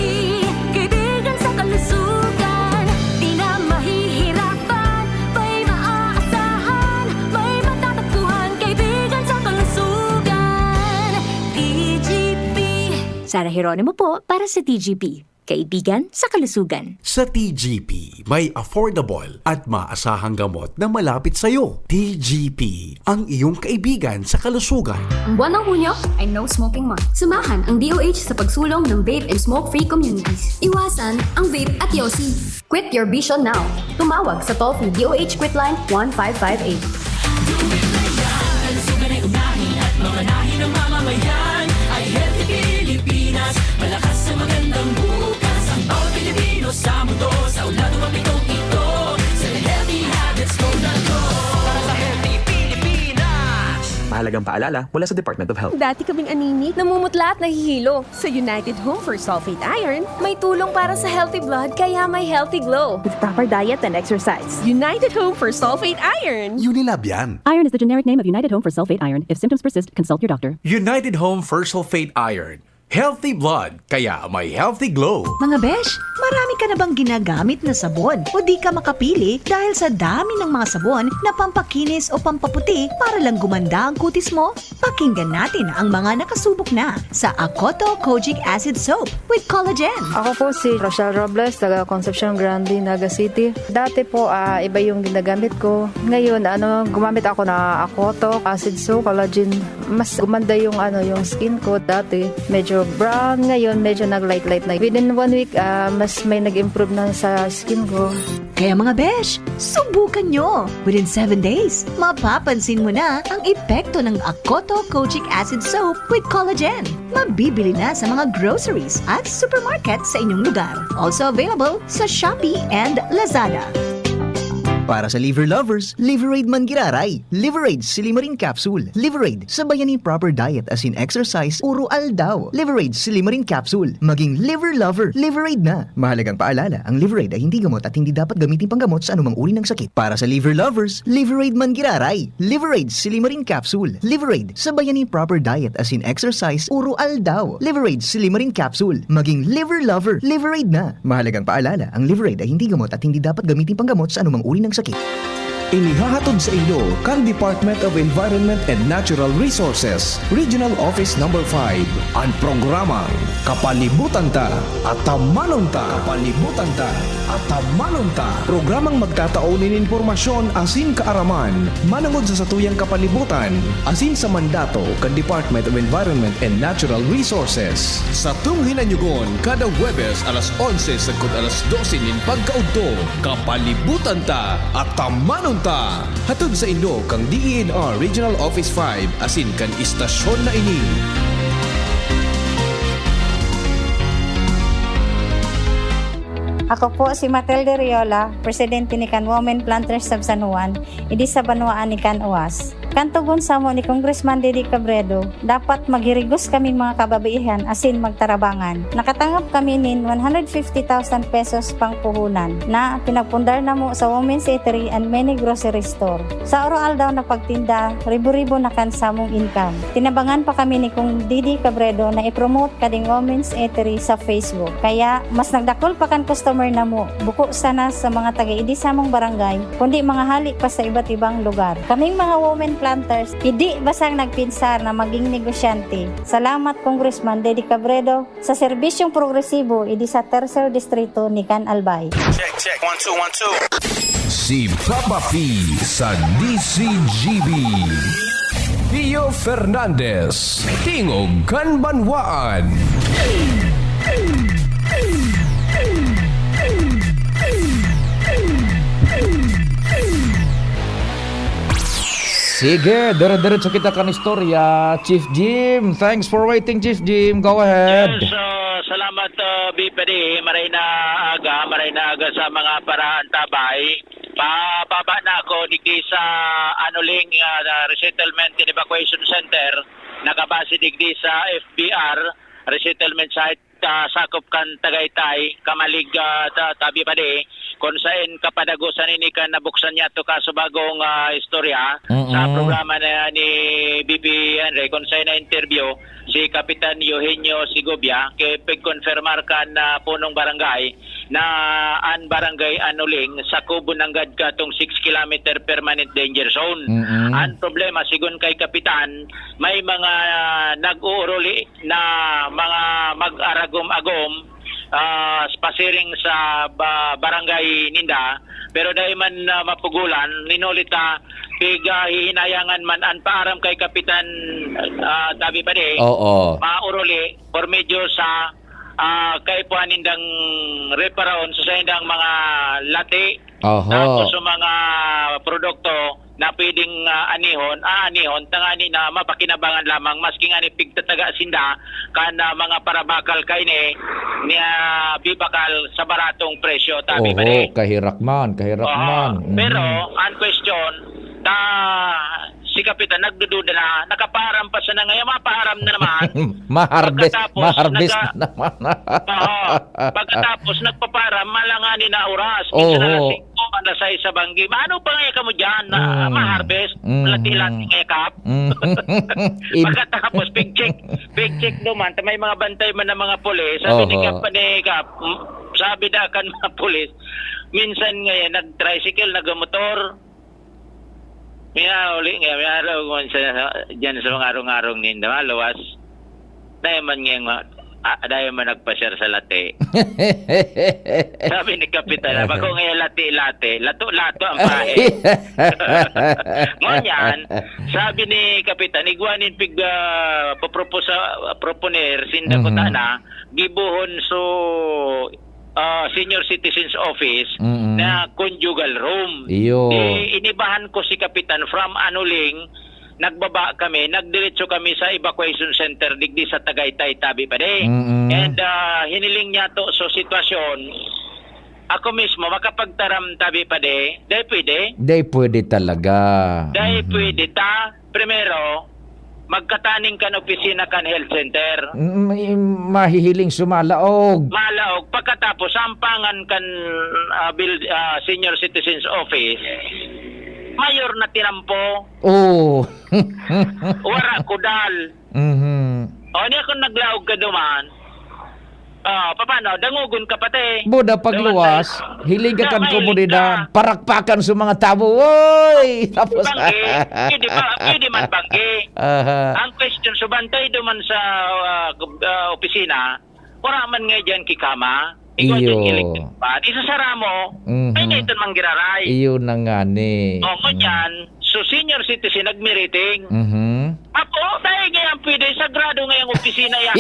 kaibigan sa kalusugan. Di na mahihirapan, may maaasahan, may matatakbuhan, kaibigan sa kalusugan. T G P. Sara Jeronimo po para sa T G P. Kaibigan sa kalusugan. Sa T G P, may affordable at maasahang gamot na malapit sa iyo. T G P, ang iyong kaibigan sa kalusugan. Ang buwan ng Hunyo ay No Smoking Month. Samahan ang D O H sa pagsulong ng vape and smoke-free communities. Iwasan ang vape at yosi. Quit your bisyo now. Tumawag sa toll-free D O H Quitline one five five eight. Kalusugan ay unahin at mamanahin ng mamamayan. Ay healthy Pilipinas, malakas sa magandang bukas. Ang bawat Pilipino sa mundo, sa ulado mapitong ito. Sa healthy habits ko na to. Para sa healthy Pilipinas. Mahalagang paalala mula sa Department of Health. Dati kaming anemic, namumutla at nahihilo. Sa United Home for Sulfate Iron, may tulong para sa healthy blood kaya may healthy glow. With proper diet and exercise. United Home for Sulfate Iron. Unilab yan. Iron is the generic name of United Home for Sulfate Iron. If symptoms persist, consult your doctor. United Home for Sulfate Iron. Healthy blood, kaya may healthy glow. Mga besh, marami ka na bang ginagamit na sabon o di ka makapili dahil sa dami ng mga sabon na pampakinis o pampaputi para lang gumanda ang kutis mo? Pakinggan natin ang mga nakasubok na sa Akoto Kojic Acid Soap with Collagen. Ako po si Rochelle Robles, taga Concepcion Grande, Naga City. Dati po, ah, iba yung ginagamit ko. Ngayon, ano, gumamit ako na Akoto Acid Soap, Collagen. Mas gumanda yung, ano, yung skin ko. Dati, medyo brown. Ngayon, medyo nag-light-light na. Within one week, ah, mas may nag-improve na sa skin ko. Kaya mga besh, subukan nyo! Within seven days, mapapansin mo na ang epekto ng Akoto Kojic Acid Soap with Collagen. Mabibili na sa mga groceries at supermarket sa inyong lugar. Also available sa Shopee and Lazada. Para sa liver lovers, Liverade man giraray. Liverade Silimarin Capsule. Liverade, sabayan ni proper diet asin exercise, uro aldaw. Liverade Silimarin Capsule. Maging liver lover, Liverade na. Mahalagang paalala, ang Liverade ay hindi gamot at hindi dapat gamitin panggamot sa anumang uri ng sakit. Para sa liver lovers, Liverade man giraray. Liverade Silimarin Capsule. Liverade, sabayan ni proper diet asin exercise, uro aldaw. Liverade Silimarin Capsule. Maging liver lover, Liverade na. Mahalagang paalala, ang Liverade ay hindi gamot at hindi dapat gamitin panggamot sa anumang uri ng sakit. Inihahatod sa inyo kan Department of Environment and Natural Resources, Regional Office Number five, an programang Kapalibutan Ta, Atamanon Ta. Kapalibutan Ta, Atamanon Ta. Programang magtatao nin impormasyon asin kaaraman manongod sa satuyang kapalibutan asin sa mandato kan Department of Environment and Natural Resources. Satong hinanyugon kada Huwebes alas onse sagkod alas dose nin pagkaudto. Kapalibutan Ta, Atamanon Ta! Hatod sa inyo kan D E N R Regional Office five asin kan istasyon na ini. Ako po si Matilde Riola, presidente ni kan Women Planters of San Juan, idi sa banwaan ni kan Uas. Kan togon samo ni Congressman Didi Cabredo, dapat maghirigos kaming mga kababaihan asin magtarabangan. Nakatangop kami nin one hundred fifty thousand pesos pang puhunan na pinagpundar namo sa Women's Eatery and many grocery store. Sa oro-aldaw na pagtinda, ribo-ribo na kan samong income. Tinabangan pa kami ni Kong Didi Cabredo na i-promote kading Women's Eatery sa Facebook. Kaya, mas nagdakul pa kan customer namo, buko sana sa mga taga-idi samong barangay, kundi mga hali pa sa iba't ibang lugar. Kaming mga women planters, idi basang nagpinsar na maging negosyante. Salamat, Congressman Didi Cabredo, sa serbisyong progresibo idi sa Tercer Distrito ni Can Albay. Check, check. One, two, one, two. Si Papa P sa D C G B. Pio Fernandez, Tingog kan Banwaan. Sige, dire-diretso kita kan istorya. Chief Jim, thanks for waiting, Chief Jim. Go ahead. Yes, uh, salamat, uh, B P D. Maray na aga, maray na aga sa mga paraantabay. Pababa na ako digdi sa Anuling, uh, Resettlement and Evacuation Center. Nakabase digdi sa F B R, resettlement site, ah, sakop kan Tagaytay, Camalig, ah, ta-, tabi pa di, kun saen kapadagosan ini kan nabuksan niyato kaso bagong, ah, istorya sa Mm-mm. programa na ni B P Henry, kun saen na-interview si Kapitan Eugenio Segovia, kay pigkonfirmar kan, ah, punong barangay na an Barangay Anuling sakob nanggad katong six kilometer permanent danger zone. Mm-mm. An problema, sigon kay Kapitan, may mga nag-uuruli na mga mag-aragom-agom, ah, pasiring sa ba-, barangay ninda, pero dai man, ah, mapugulan, ninuli ta, pighihinayangan man an paaram kay Kapitan, ah, tabi pa di, Oo. mauruli, por medyo sa, ah, kaipuhan nindang reparahon sa saindang mga lati, Oho. Tapos sa mga produkto na pwedeng, ah, anihon, aanihon, tangani na mapakinabangan lamang, maski nga ni pigtataga sinda kan, ah, mga parabakal kaini, niya bibakal sa baratong presyo, tabi ba Oho, ni? kahirak man, kahirak Oho. man. Mhm. Pero, ang question, ta, si Kapitan nagdududa na, nakaparam pa siya na ngayon, maparam na naman. Maharbes, Pagkatapos, maharbes naga- na naman. Oho. Pagkatapos, nagpaparam, malangani na oras. Minsan Oho. alas singko, alas sais sa banggi. Maano pa nga kamo dyan na Mm. ma-harvest? Mm. Lati-lati nga kap. Mm. Ib- Pagkatapos, pig-check. Pig-check naman. Ta may mga bantay man ng mga pulis. Sabi ni Oho. Kap, ni Kap, mm, sabi na kan mga pulis, minsan nga yan, nag-tricycle, nag-motor. May uli nga, may araw man sa, dyan sa mga arong-arong ninda, maluwas. Dahil man nga, ah, dahil man nagpasyar sa lati. Sabi ni Kapitan, "Bako nga lati-lati, lato-lato ang pahe." Ngunyan, sabi ni Kapitan, igwa nin pig, ah, paproposa-, proponer, sinda Mhm. kuta na, gibohon so, ah, Senior Citizens Office Mm-mm. na conjugal room. Iyo. Di, inibahan ko si Kapitan from Anuling, nagbaba kami, nagdiretso kami sa evacuation center digdi sa Tagaytay, tabi pa di. Mm-mm. And, ah, hiniling niya to, so sitwasyon, ako mismo makapagtaram, tabi pa di, dai pwede. Dai pwede talaga. Dai Mhm. pwede ta. Primero, magkataning kan opisina kan health center. Mm, may mahihiling sumalaog. Malaog. Pagkatapos, sampangan kan, ah, build-, ah, senior citizens office, mayor na tinampo. Oo. Wara kudal. Mhm. O, niya kung naglaog ka duman, ah, paano? Dangogon ka pati. Buda pagluwas, Duman tayo. hiling ka kan Duman, komunidad, hiling ka. parakpakan sa mga tabo. Oy! Tapos Banggi, pwede ba, pwede man banggi. Aha. Ang question, so bantay duman sa, ah, ah, opisina, wala man nga dyan kikama. Ikaw Iyo. dyan electric fan. Isasara mo, Mhm. ay na ito mang giraray. Iyo na nga ni. O, ngunyan, so senior citizen, nagmiriting. Mhm. Apo, dahil ngayon pwede, sagrado ngayong opisina yan.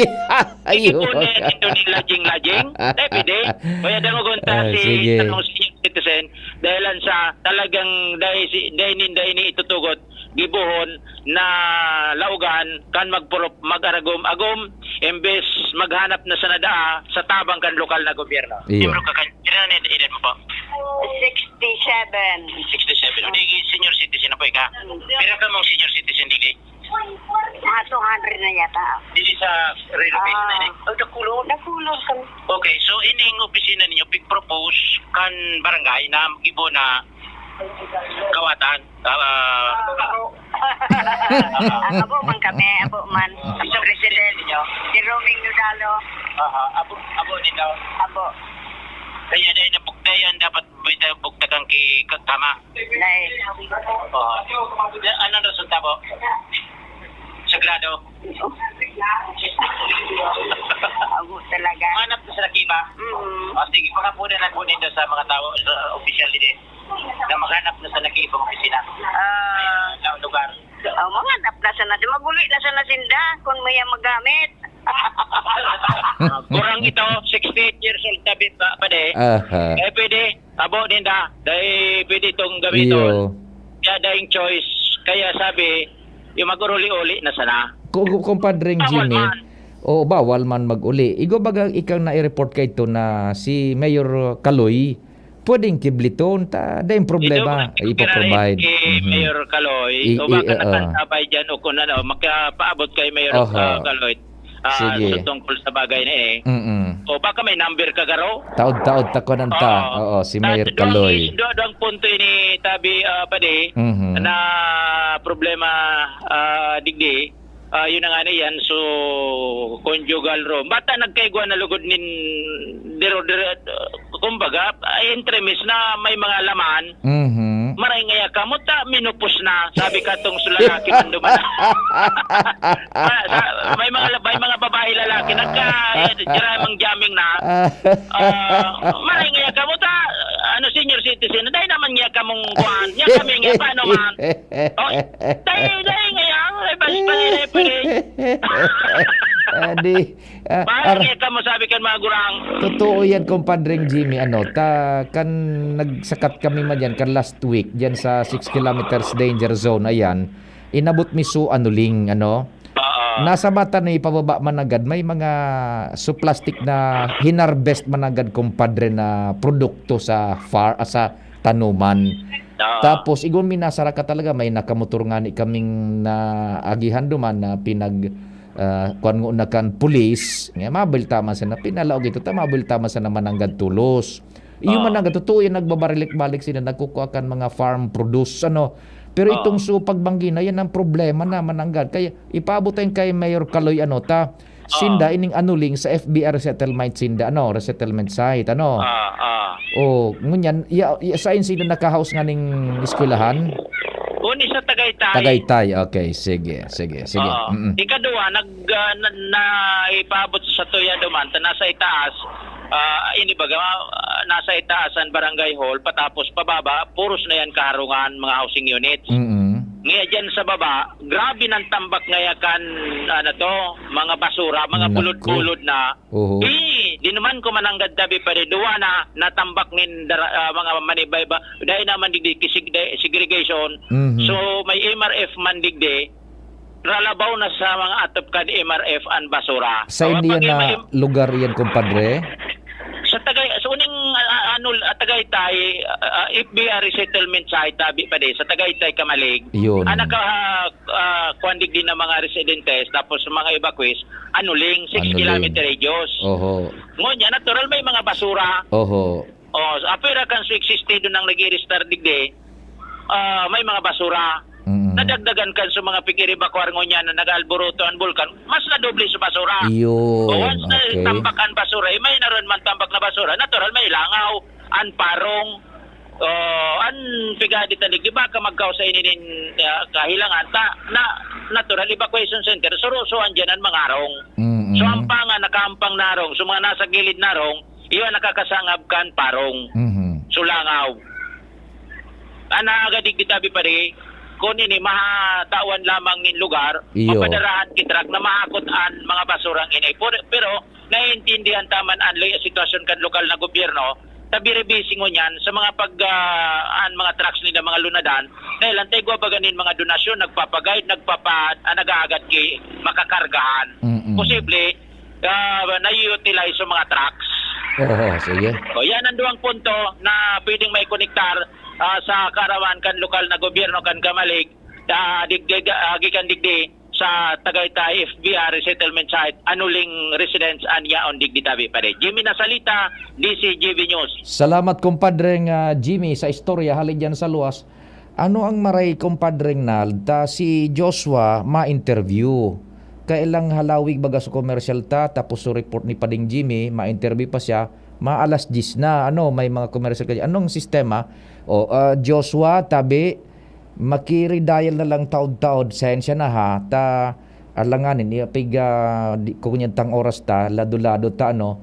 Iyo. Ipon na yan, ito ni lajing-lajing. Dahil pwede. Kaya dangogon ta Ah, si sige. tanong senior citizen, dahil lang sa talagang, dahil si, dahil ninda ini itutugot, gibohon na laugan kan magpuro-, mag-aragom-agom, imbes maghanap na sa nadaa sa tabang kan lokal na gobyerno. Iyo. Miyembro ka kan-, ilan ang edad mo po? Sixty-seven. Sixty-seven. O, di, senior citizen na Pwede ka? Pira ka mong senior citizen dili? Mga two hundred na yata. Dili sa renovation Ah. na ini? Oh, dakulo. Dakulo kami. Okay, so ining opisina ninyo, pig-propose kan barangay na gibo na kawatan? Ah, Ang abo man kami, abo man. Ang president, si Roming Nudalo. Aha, abo, abo din daw. Abo. Kaya dahil nabugtayan, dapat bugta-, bugtakan ki kagtama. Dahil. Oo. Ya, anong resulta po? Sagrado. Abo talaga. Manap na sa nakiba? Mm. O, sige, baka po na lang po dito sa mga tao, sa opisyal din, na maghanap na sa nakiibang opisina. Ah. Sa lugar. Oh, maghanap na sana. Di maguli na sana sinda kung may magamit. Kurang ito, sixty-eight years old na bi-, pa, pade. Aha. Eh, pwede, abo din da. Dahil pwede itong gamiton. Iyo. Kaya dahil choice. Kaya sabi, yung mag-uli-uli na sana. Ku-, ku-, kumpadring Bawal Jimmy, man. Oo, bawal man mag-uli. Igo baga ikang nai-report ka ito na si Mayor Kaloy, pwedeng kibliton, ta, dai problema, Ito, ipo-provide. Kay Mhm. Mayor Kaloy, I-, o baka i-, oo. Nakaantabay dyan o kung ano, makapaabot kay Mayor, Oho. ah, Kaloy. Ah, Sige. So tungkol sa bagay na eh. Mm-mm. O baka may number ka, Garo? Taod-taod, takunan ta. Oo. Oo, si Mayor Tapos, Kaloy. Duang, duang punto ini, tabi, ah, padi, Mhm. na problema, ah, digdi. Ah, yun na nga na yan. So, conjugal room. Bata nagkaigwa na lugod nin dero, dero, kumbaga, ay, entremis na may mga laman. Mhm. Maray ngaya kamo ta, minupos na. Sabi ka tong lalaki man duman. Ah, sa, may mga, may mga babae lalaki, nagka, eh, tira mang jamming na. Ah, maray ngaya kamo ta, ano, senior citizen, dahil naman ngaya kamong kuwan. Ngaya kami ngaya, paano man? Oh, dahil, dahil ngaya, ay, bas, pwede, pwede. Ah, di, Ah, Bakit ar- ka mo sabi kan mga gurang? Totoo yan, kumpadreng Jimmy, ano, ta, kan nagsakat kami man yan, kan last week, dyan sa six kilometers danger zone, ayan, inabot mi su Anuling, ano. Oo. Nasa mata na ipababa managad, may mga su plastic na hinarvest managad, kumpadre, na produkto sa far-, ah, sa tanuman. Oo. Tapos, igon mi nasaraka talaga, may nakamotor ngani kaming naagihan duman na pinag- ah, kuwan ngona kan pulis, nga mabilta man sana, pinalaog ito ta, mabilta man sana mananggad tolos. Iyo Oo. Mananggad, totoo yan, nagbabalik-balik sila, nagkukuha kan mga farm produce, ano. Pero Oo. Itong su pagbanggi na, yan ang problema na mananggad. Kaya ipaabot tayo kay Mayor Kaloy, ano, ta, Oo. Sinda ining Anuling sa F B R resettlement sinda, ano, resettlement site, ano. Ah, ah. Oh, ngunyan, ya, ya, saan sinda nakahaos nganing eskwelahan? Uni sa Tagaytay. Tagaytay, okay. Sige, sige, sige. Oo. Mm-mm. Ikaduwa, nag, ah, na, na, ipaabot sa tuya duman, ta nasa itaas, ah, ini baga, ah, nasa itaas ang barangay hall, patapos pababa, puros na yan kaharungan, mga housing units. Mm-mm. Ngayon dyan sa baba, grabe ng tambak ngaya kan, ano to, mga basura, mga Naku. bulod-bulod na. Oho. Eh, di naman ko mananggad tabi pa rin. Duwa na, natambak nin dara-, ah, mga manibayba. Dahil naman di, di kisig-, de-, segregation. Mhm. So, may M R F man digdi. Ralabaw na sa mga atop kan M R F ang basura. Sa Awa, inyo pag na im-, lugar yan, kumpadre? Sa Tagay-, sa uning, ah, ah, ano, ah, Tagaytay, ah, ah, F B R resettlement site, tabi pa di, sa Tagaytay, Kamalig. Yun. Ah, naka, ah, kuwan digdi na mga residentes, tapos mga evacuees, Anuling, six Anuling. kilometer radius. Oho. Ngunyan, natural, may mga basura. Oho. Oh, apira kan su existe doon ang nag-i-register digdi, ah, may mga basura. Mm. Nadagdagan kan su mga pig-iribakwar ngunyan na nag-aalburuto ang bulkan, mas nadoble su basura. Iyon, O, once na okay. tambak ang basura, eh, may naroon man tambak na basura, natural, may langaw, ang parong, oh, ang pigadi tanig, di ba, ka magkaw sa ininin, ah, kahilangan, ta, na, natural, evacuation center, surusuan dyan ang mga arong. Mm-mm. So, ang panga, nakahampang na arong, so, mga nasa gilid na arong, iyo ang nakakasangab kan parong. Mhm. So, langaw. Ang nagadig di tabi pa di, kun ini mahatawan lamang nin lugar, Iyo. mapadarahan ki truck na mahakot an mga basurang ini. Pero, pero naiintindihan ta man an li-, sitwasyon kan lokal na gobyerno, ta very busy ngunyan sa mga pag, ah, an mga trucks nila, mga lunadan, dahil ang taigwa baga nin mga donasyon, nagpapa-guide, nagpapa-, ah, nag-aagad ki makakargahan. Mm-mm. Posible, ah, na-utilize sa mga trucks. Oo, sige. O, yan ang duwang punto na pwedeng maikonektar ah, sa kaaraman kan lokal na gobyerno kan Comelec, ah, digdi, ah, gikan digdi sa Tagaytay F B R resettlement site, Anuling Residence, an yaon digdi tabi, pare. Jimmy Nasalita, D C G B News. Salamat, kumpadre, nga Jimmy, sa istorya hali diyan sa luwas. Ano ang maray, kumpadre Nald, ta si Joshua ma-interview? Kailang halawig baga sa commercial ta, tapos sa report ni Pading Jimmy, ma-interview pa siya, maalas diyes na. Ano, may mga commercial ka dyan. Anong sistema? O, ah, Joshua, tabi, makiri-dial na lang taod-taod. Sensya na ha, ta alanganin, iya pig, ah, di, kukunyad tang oras ta, lado-lado ta, ano.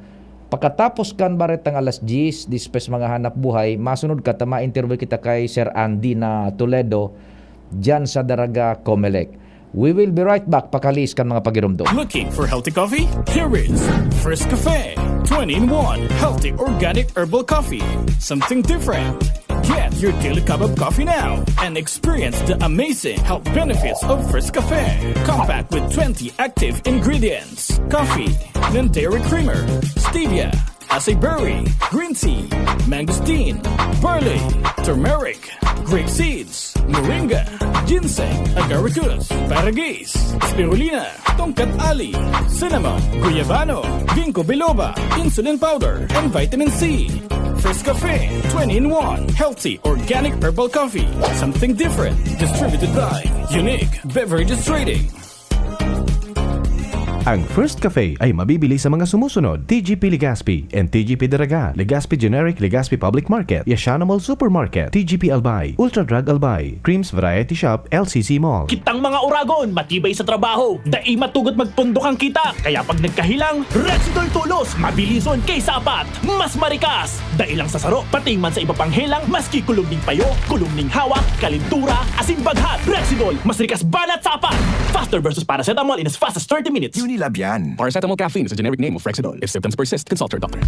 Pakatapos kan baretang alas diyes, despues mga hanap buhay, masunod ka ta ma-interview kita kay Sir Andy na Toledo, dyan sa Daraga, Comelec. We will be right back, pakalihis kan mga pagiromdom. Looking for healthy coffee? Here is First Cafe, twenty-in-one healthy organic herbal coffee. Something different. Get your daily cup of coffee now and experience the amazing health benefits of First Cafe. Compact with twenty active ingredients. Coffee, non-dairy creamer, stevia, acai berry, green tea, mangosteen, barley, turmeric, grape seeds, moringa, ginseng, agaricus, paradis, spirulina, tongkat ali, cinnamon, guyabano, ginkgo biloba, insulin powder, and vitamin C. First Cafe, twenty-in-one healthy organic herbal coffee. Something different. Distributed by Unique Beverages Trading. Ang First Cafe ay mabibili sa mga sumusunod: T G P Legazpi and T G P Daraga, Legazpi Generic, Legazpi Public Market, Yashano Mall Supermarket, T G P Albay, Ultra Drug Albay, Creams Variety Shop, L C C Mall. Kitang mga Oragon, matibay sa trabaho, dai matugot magpundok ang kita. Kaya pag nagkahelang, Rexidol tolos, mabilison kay sapat, mas marikas. Dai lang sa saro, pati man sa iba pang helang, maski kulog ning payo, kulog ning hawak, kalentura, asin baghat. Rexidol, mas rikas banat sa apat. Faster versus paracetamol in as fast as thirty minutes. Unilab yan. Paracetamol caffeine is a generic name of Rexidol. If symptoms persist, consult your doctor.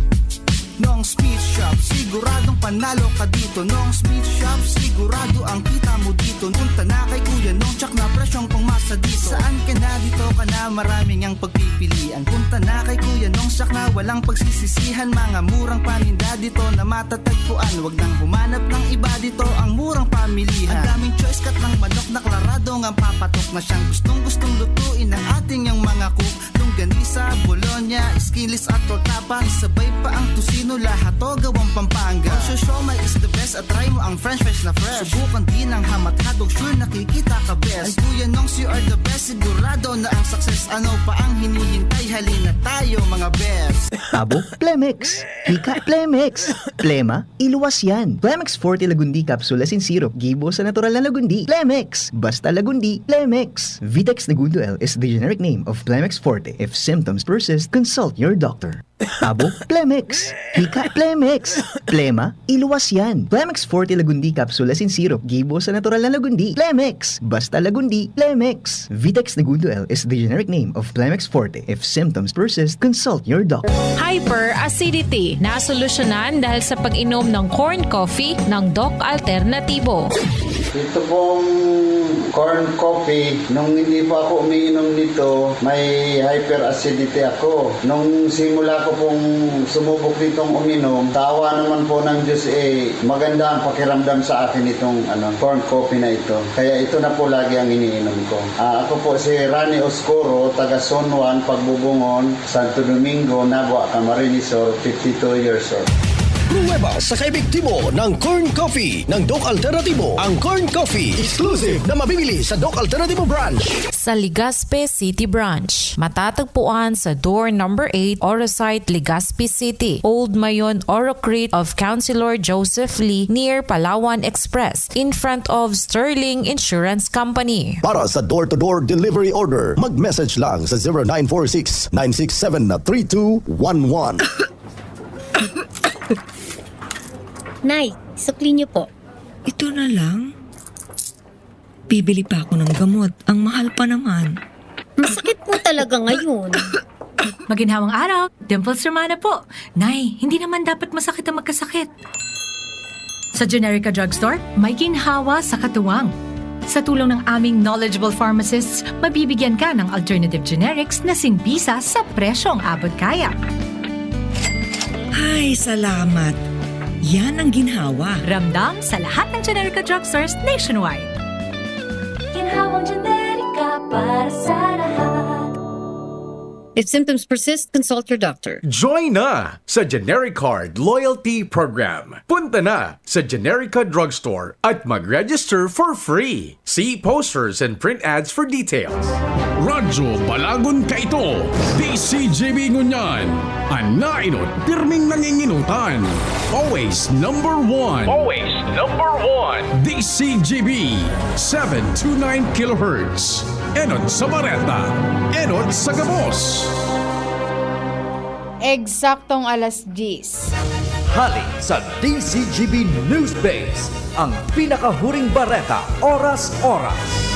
Nong's Meat Shop, siguradong panalo ka dito. Nong's Meat Shop, sigurado ang kita mo dito. Punta na kay Kuya Nong, tsak na presyong pangmasa dito. Saan ka na, dito ka na, maraming ang pagpipilian. Punta na kay Kuya Nong, tsak na walang pagsisisihan. Mga murang paninda dito na matatagpuan. Wag nang humanap ng iba, dito ang murang pamilihan. Ang daming choice, kat ng manok na klarado ngang papatok na siyang gustong-gustong lutuin ng ating yang mga cook. Longganisa, bologna, skinless at tortapa, sabay pa ang tocino, lahat to gawang Pampanga. Ang siomai is the best at try mo ang french fries na fresh. Subukan din ang ham at hotdog, sure nakikita ka best. Ay Kuya Nongs, you are the best, sigurado na ang success. Ano pa ang hinihintay? Halina tayo, mga best. Abo, Plemex. Hika, Plemex. Plema, iluwas yan. Plemex Forte Lagundi Capsule asin Syrup, gibo sa natural na lagundi. Plemex! Basta lagundi, Plemex! Vitex Negundo L is the generic name of Plemex Forte. If symptoms persist, consult your doctor. Abo, Plemex! Hika, Plemex! Plema, iluwas yan. Plemex Forte Lagundi Capsule asin Syrup, gibo sa natural na lagundi. Plemex! Basta lagundi, Plemex! Vitex Negundo L is the generic name of Plemex Forte. If symptoms persist, consult your doctor. Hyperacidity, nasolusyonan dahil sa pag-inom ng corn coffee ng Doc Alternatibo. Ito pong corn coffee, nung hindi pa ako umiinom nito, may hyperacidity ako. Nung simula ko pong sumubok nitong uminom, sa awa naman po ng Diyos, eh, maganda ang pakiramdam sa akin itong, ano, corn coffee na ito. Kaya ito na po lagi ang iniinom ko. Ah, ako po si Rani Oscuro, taga Zone one, Pagbubungon, Santo Domingo, Nabua, Camarines Sur, fifty-two years old. Pruweba sa kaepektibo ng Corn Coffee ng Doc Alternatibo. Ang Corn Coffee, exclusive na mabibili sa Doc Alternatibo Branch. Sa Legazpi City Branch, matatagpuan sa door number eight, Orosite, Legazpi City, Old Mayon, Orocrit of Councilor Joseph Lee, near Palawan Express, in front of Sterling Insurance Company. Para sa door-to-door delivery order, mag-message lang sa zero nine four six, nine six seven, three two one one. Nay, sukli niyo po. Ito na lang? Bibili pa ako ng gamot. Ang mahal pa naman. Masakit po talaga ngayon. Maginhawang araw, Dimples Romana po. Nay, hindi naman dapat masakit ang magkasakit. Sa Generica Drugstore, may ginhawa sa katuwang. Sa tulong ng aming knowledgeable pharmacists, mabibigyan ka ng alternative generics na singbisa sa presyong abot kaya. Ay, salamat. Yan ang ginhawa. Ramdam sa lahat ng Generica drugstores nationwide. Ginhawang Generica para sa lahat. If symptoms persist, consult your doctor. Join na sa Genericard Loyalty Program. Punta na sa Generica Drugstore at mag-register for free. See posters and print ads for details. Radyo Balagon kaito, D C G B ngunyan. An nainot, pirming nanginginutan. Always number one. Always number one. D C G B, seven two nine kilohertz. Enot sa bareta, enot sa gabos. Eksaktong alas diyes. Hali sa D C G B News Base, ang pinakahuring bareta, oras-oras.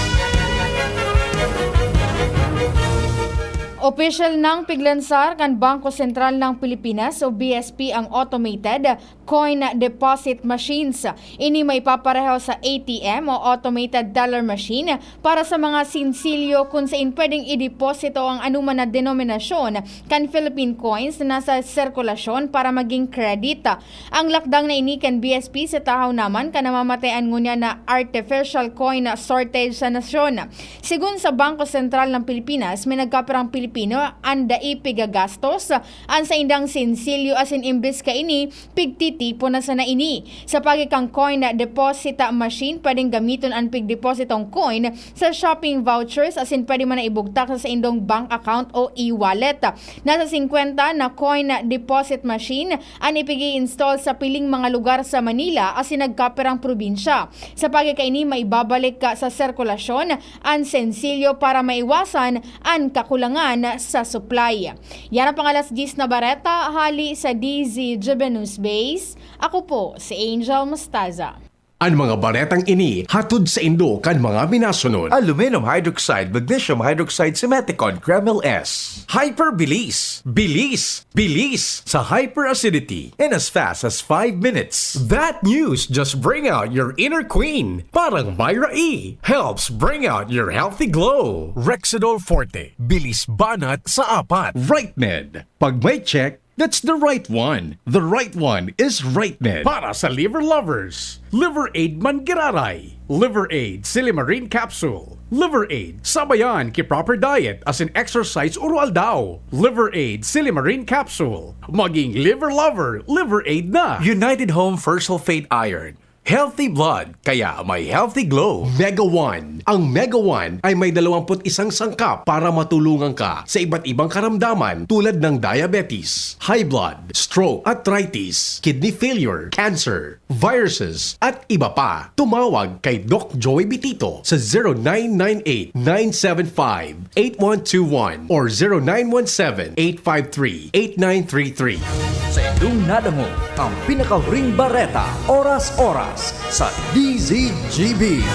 Opisyal nang piglansar kan Bangko Sentral ng Pilipinas o B S P ang automated coin deposit machines. Ini maipapareho sa A T M o automated teller machine para sa mga sinsilyo kun sain pwedeng ideposito ang anuman na denominasyon kan Philippine coins na nasa sirkulasyon para maging credit. Ang lakdang na ini kan B S P sa tahaw naman kan namamatean ngunyan na artificial coin shortage sa nasyon. Sigun sa Bangko Sentral ng Pilipinas, may nagkapirang Pilipino an dai pigagastos an saindang sinsilyo asin imbes kaini, pigtitipon na sana ini. Sa pagi kan coin deposit machine, pwedeng gamiton an pigdepositong coin sa shopping vouchers asin pwede man na ibugtak sa saindong bank account o e-wallet. Nasa singkwenta na coin deposit machine an ipig-i-install sa piling mga lugar sa Manila asin nagkapirang probinsya. Sa pagi kaini, maibabalik ka sa sirkulasyon an sensilyo para maiwasan an kakulangan sa supply. Yan ang pang-alas diyes na bareta hali sa D Z G B News Base. Ako po si Angel Mostaza. An mga baretang ini hatod saindo kan mga minasunod. Aluminum hydroxide, magnesium hydroxide, simeticone, Kremil S. Hyperbilis. Bilis. Bilis sa hyperacidity in as fast as five minutes. That news just bring out your inner queen. Parang Myra E helps bring out your healthy glow. Rexidol Forte. Bilis banat sa apat. Right Med. Pag may check, that's the right one. The right one is Right Med. Para sa liver lovers, Liver Aid Manggiraray, Liver Aid Silimarin Capsule, Liver Aid sabayan ki proper diet asin exercise uro-aldaw. Liver Aid Silimarin Capsule. Maging liver lover, Liver Aid na. United Home First Sulfate Iron. Healthy blood, kaya may healthy glow. Mega One. Ang Mega One ay may dalawampu't isang sangkap para matulungan ka sa iba't ibang karamdaman tulad ng diabetes, high blood, stroke, arthritis, kidney failure, cancer, viruses, at iba pa. Tumawag kay Doc Joey Bitito sa zero nine nine eight, nine seven five, eight one two one or zero nine one seven, eight five three, eight nine three three. Sa indong nadangog, ang pinakahuring bareta, oras-oras, sa D Z G B.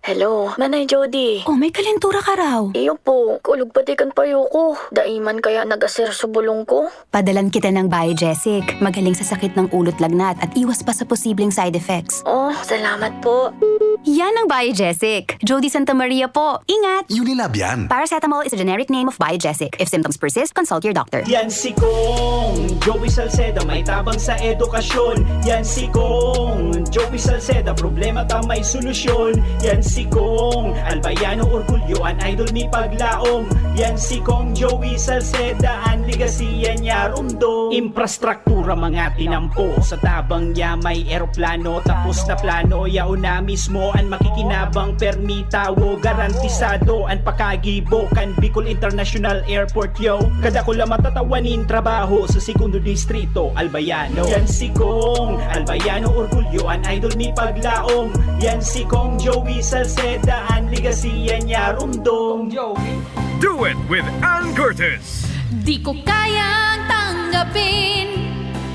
Hello, Nanay Jody. Oh, may kalentura ka raw. Iyo po, kulog pati kan payo ko. Dai man kaya nag-aser sa bulong ko? Padalan kita ng Biogesic. Magaling sa sakit ng ulo't lagnat at iwas pa sa posibleng side effects. Oh, salamat po. Yan ang Biogesic. Jody Santa Maria po. Ingat! Unilab yan. Paracetamol is a generic name of Biogesic. If symptoms persist, consult your doctor. Yan si Kong Joey Salceda, may tabang sa edukasyon. Yan si Kong Joey Salceda, problema ta may solusyon. Yan si Kong Albayano, orgulyo an idol mi paglaom. Yan si Kong Joey Salceda, an legacy yan niya rumdom. Imprastrak- tura mga tinampo. Sa tabang niya may eroplano, tapos na plano, yaon na mismo an makikinabang. Permi tawo, garantisado an pakagibo kan Bicol International Airport, yo. Kadakula matatawan nin trabaho sa segundo distrito, Albayano. Yan si Kong Albayano, orgulyo an idol mi paglaom. Yan si Kong Joey Salceda, an legacy yan niya rumdom. Kong Joey. Do it with Ann Curtis. Di ko kayang tanggapin.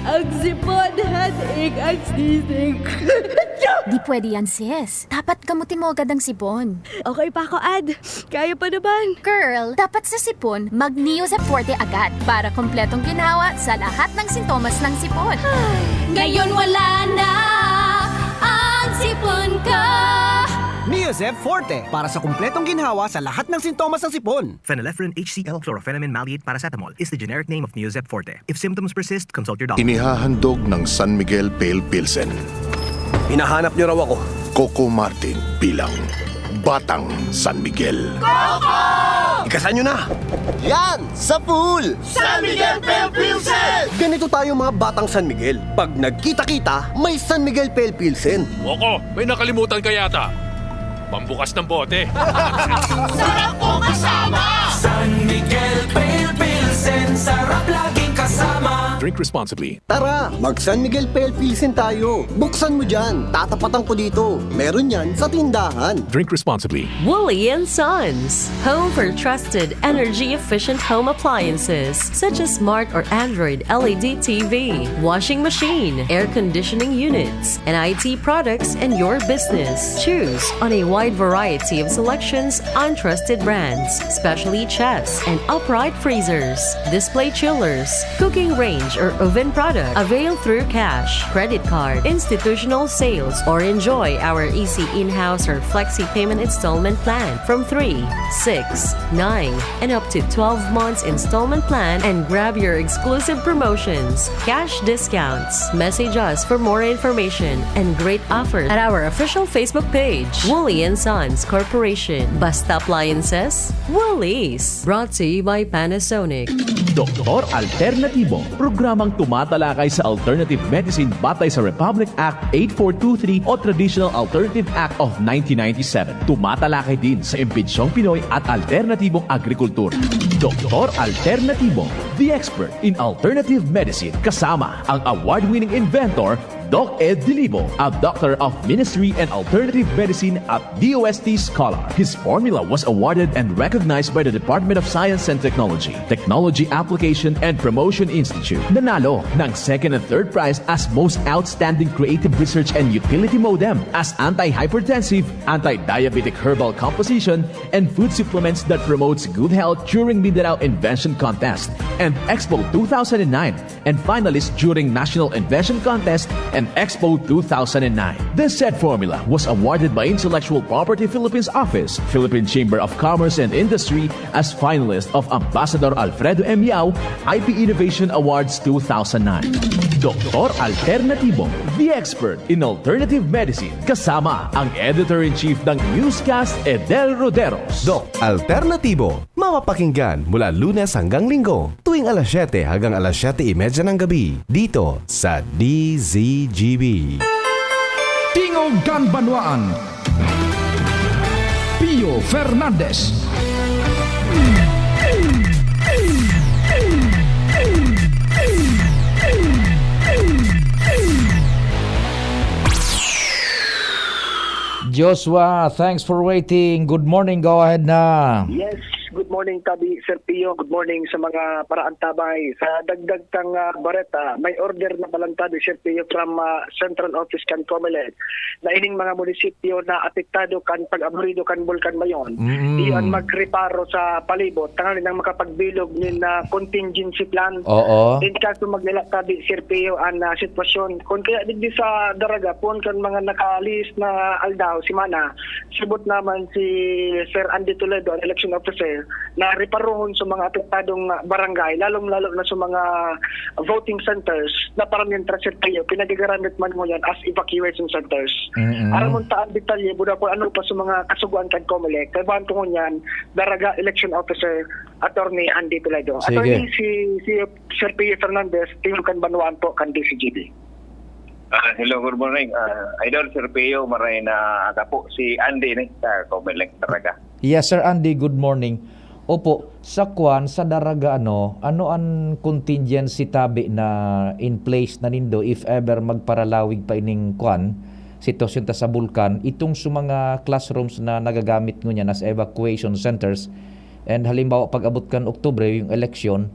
Ang sipon, headache, ang sneezing. Di pwede yan, sis. Dapat gamutin mo agad ang sipon. Okay pa ako, Ad. Kaya pa naman. Girl, dapat sa sipon, mag Neozep Forte agad para kompletong ginhawa sa lahat ng sintomas ng sipon. Ngayon wala na ang sipon ko. Neozep Zep Forte para sa kumpletong ginhawa sa lahat ng sintomas ng sipon. Phenylephrine H C L chlorphenamine maleate paracetamol is the generic name of Neozep Forte. If symptoms persist, consult your doctor. Inihahandog ng San Miguel Pale Pilsen. Hinahanap niyo raw ako. Coco Martin bilang Batang San Miguel. Ikasan niyo na! Yan! Sa pool! San Miguel Pale Pilsen! Ganito tayo mga batang San Miguel. Pag nagkita-kita, may San Miguel Pale Pilsen. Coco, may nakalimutan ka yata. Pambukas ng bote. Sarap ko kasama! San Miguel Pale Pilsen, sarap laging kasama. Drink responsibly. Tara, mag San Miguel Pale Pilsen tayo. Buksan mo dyan, tatapatan ko dito. Meron yan sa tindahan. Drink responsibly. Wooly and Sons, home for trusted, energy-efficient home appliances such as smart or Android L E D T V, washing machine, air conditioning units, and I T products in your business. Choose on a wide variety of selections on trusted brands, specially chests and upright freezers, display chillers, cooking range or oven product. Avail through cash, credit card, institutional sales, or enjoy our easy in-house or flexi payment installment plan from three, six, nine, and up to twelve months installment plan and grab your exclusive promotions, cash discounts. Message us for more information and great offers at our official Facebook page, Wooly and Sons Corporation. Basta appliances, Woolies. Brought to you by Panasonic. Doktor Alternatibo, programang tumatalakay sa alternative medicine batay sa Republic Act eight four two three o Traditional Alternative Act of nineteen ninety-seven. Tumatalakay din sa imbentsyong Pinoy at alternatibong agrikultura. Doktor Alternatibo, the expert in alternative medicine, kasama ang award-winning inventor Doc Ed Dilibo, a Doctor of Ministry and Alternative Medicine at D O S T Scholar. His formula was awarded and recognized by the Department of Science and Technology, Technology Application and Promotion Institute. Nanalo ng second and third prize as Most Outstanding Creative Research and Utility MODEM as anti-hypertensive, anti-diabetic herbal composition, and food supplements that promotes good health during Mindanao Invention Contest and Expo two thousand nine, and finalist during National Invention Contest and Expo two thousand nine. The said formula was awarded by Intellectual Property Philippines Office, Philippine Chamber of Commerce and Industry as finalist of Ambassador Alfredo M. Yao I P Innovation Awards two thousand nine. Doktor Alternatibo, the expert in alternative medicine, kasama ang editor-in-chief ng newscast, Edel Roderos. Doc Alternatibo, mapapakinggan mula Lunes hanggang Linggo, tuwing alas siyete hanggang alas siyete y media ng gabi, dito sa D Z G B. Tingog kan Banwaan. Pio Fernandez. Joshua, thanks for waiting. Good morning, go ahead na. Yes, good morning, Tabi, Sir Pio. Good morning sa mga paraantabay. Sa dagdag kang ah, bareta, may order na palan, Tabi, Sir Pio, from ah, Central Office kan Comelec na ining mga munisipyo na apektado kan pag-aburido kan Bulkan Mayon, Mm. iyan magreparo sa palibot, tanganing makapagbilog nin ah, contingency plan. Oo. In kaso maglala, Tabi, Sir Pio, an ah, sitwasyon. Kung kaya digdi sa Daraga, puon kan mga nakalihis na aldaw, semana, sibot naman si Sir Andy Toledo, ang election officer, na reparohon sa mga apektadong barangay, lalong-lalo na sa mga voting centers na paramihan, Sir Pio, pinagagaramit man ngunyan as evacuation centers. Mm-mm. Aram mo ta ang detalye, buda kung ano pa sa mga kasugoan kan Comelec. Kaibahan ko ngunyan, Daraga election officer, Attorney Andy Toledo. Sige. Attorney, si, si Sir Pio Fernandez, tingog kan Banwaan po, kan D Z G B. Ah, hello, good morning. Ah, Idol, Sir Pio, maray na aga po. Si Andy ni sa Comelec Daraga. Yes, Sir Andy, good morning. Opo, sa kwan, sa Daraga, ano, ano an contingency, Tabi, na in place na nindo if ever magparalawig pa ining kwan, sitwasyon ta sa bulkan, itong sa mga classrooms na nagagamit ngunyan as evacuation centers, and halimbawa pag-abot kan Oktubre, yung eleksyon,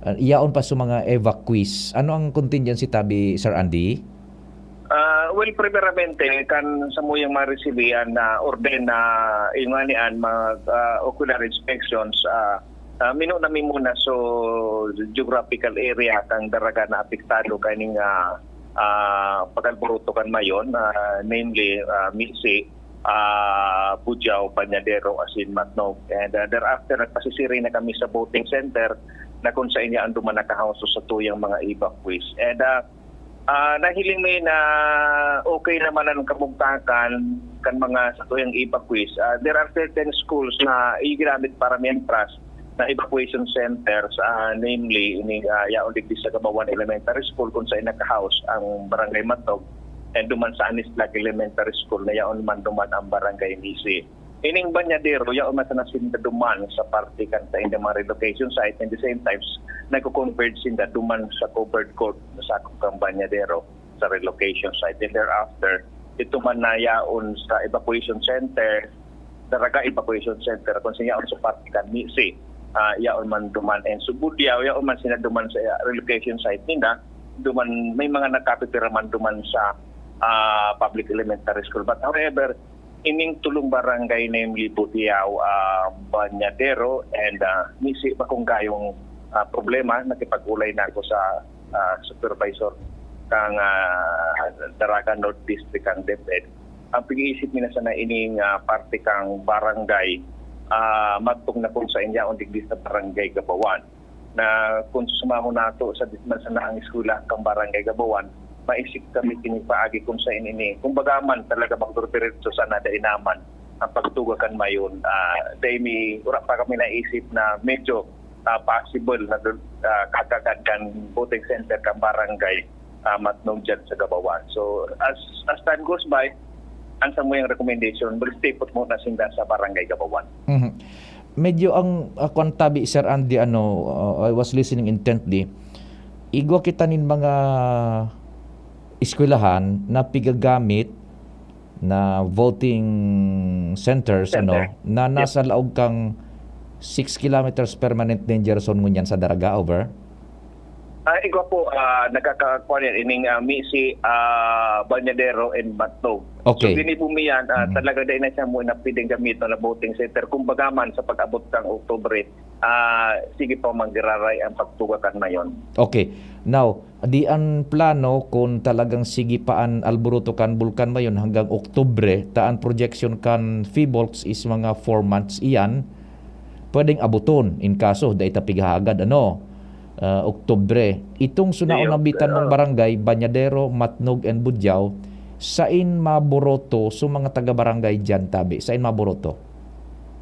ah, iyaon pa sa mga evacuees. Ano ang contingency, Tabi, Sir Andy? Ah, well, primeramente, kan samuyang maresibihan na orden na ingani an mag ah, ocular inspections, ah, ah, mino nami muna so geographical area kan Daraga na apektado kaning ah, ah, pag-alboroto kan Mayon, ah, namely ah, Misi, ah, Budiao, Bañadero, asin Matnog. And, ah, thereafter, nagpasisiring na kami sa voting center na kung saan yaon duman nakahaos sa tuyang mga evacuees. And, ah, ah, nahiling mi na okay naman an kamugtakan kan mga sa tuyang evacuees. Ah, there are certain schools na iginamit para mientras na evacuation centers, ah, namely, ini, ah, yaon digdi sa Gabawan Elementary School, kung saan nakahaos ang Barangay Matnog, and duman sa Anislag Elementary School na yaon man duman ang Barangay Misi. Ining Bañadero, yaon man sana sinda duman sa parte kan saindang mga relocation site, and the same times, nagko-converge sinda duman sa covered court na sakop kan Bañadero sa relocation site. And thereafter, ito man na yaon sa evacuation center, Daraga Evacuation Center, kung saan yaon sa parte kan Misi, ah, yaon man duman, and sa Budiao, yaon man sila duman sa relocation site nila, duman, may mga nakapipira man duman sa, ah, public elementary school. But however, ining tulong barangay, namely Budiao, ah, Bañadero, and, ah, Misi, bakong gayong, ah, problema. Nakipag-ulay na ako sa, ah, supervisor kang, ah, Daraga North District, kang DepEd. Ang pag-iisip mi na sana ining, ah, parte kang barangay, ah, magtong na kung saan yaon digdi sa Barangay Gabawan, na kung susumahon nato sa di man sana ang eskwela kang Barangay Gabawan, maisip kami kini paagi kung saan ini. Kumbaga man, talaga magdiretso sana dai naman ang pagtuga kan Mayon. Ah, dai mi, wala pa kami naisip na medyo, ah, possible na dul-, ah, kagagad kan voting center kan Barangay, ah, Matnog dyan sa Gabawan. So, as, as time goes by, ang samuyang recommendation, mag-stay put muna sinda sa Barangay Gabawan. Mhm. Medyo ang, ah, kwan tabi, Sir Andy, ano, ah, I was listening intently. Igwa kita nin mga eskwelahan na pigagamit na voting centers, Center. ano, na Yes. nasa laog kang six kilometers permanent danger zone ngunyan sa Daraga, over? Ah, igwa po, ah, nagkakakuan yan, ining, ah, Misi, ah, Bañadero and Matnog. Okay. So, ginibo mi yan, ah, Mm. talaga dai na siya mo na pwedeng gamiton na voting center. Kumbaga man, sa pag-abot kang Oktubre, ah, sige pa manggiraray ang pagtuga kan Mayon. Okay. Now, di an plano kun talagang sige pa an alboroto kan Bulkan Mayon hanggang Oktubre, ta an projection kan PHIVOLCS is mga four months iyan, pwedeng aboton in kaso dai ta pighahagad, ano, ah, Oktubre. Itong sunaon Iyo, nambitan mong ah, barangay, Bañadero, Matnog, and Budiao, sain maboroto so mga taga-barangay diyan, tabi? Sain maboroto?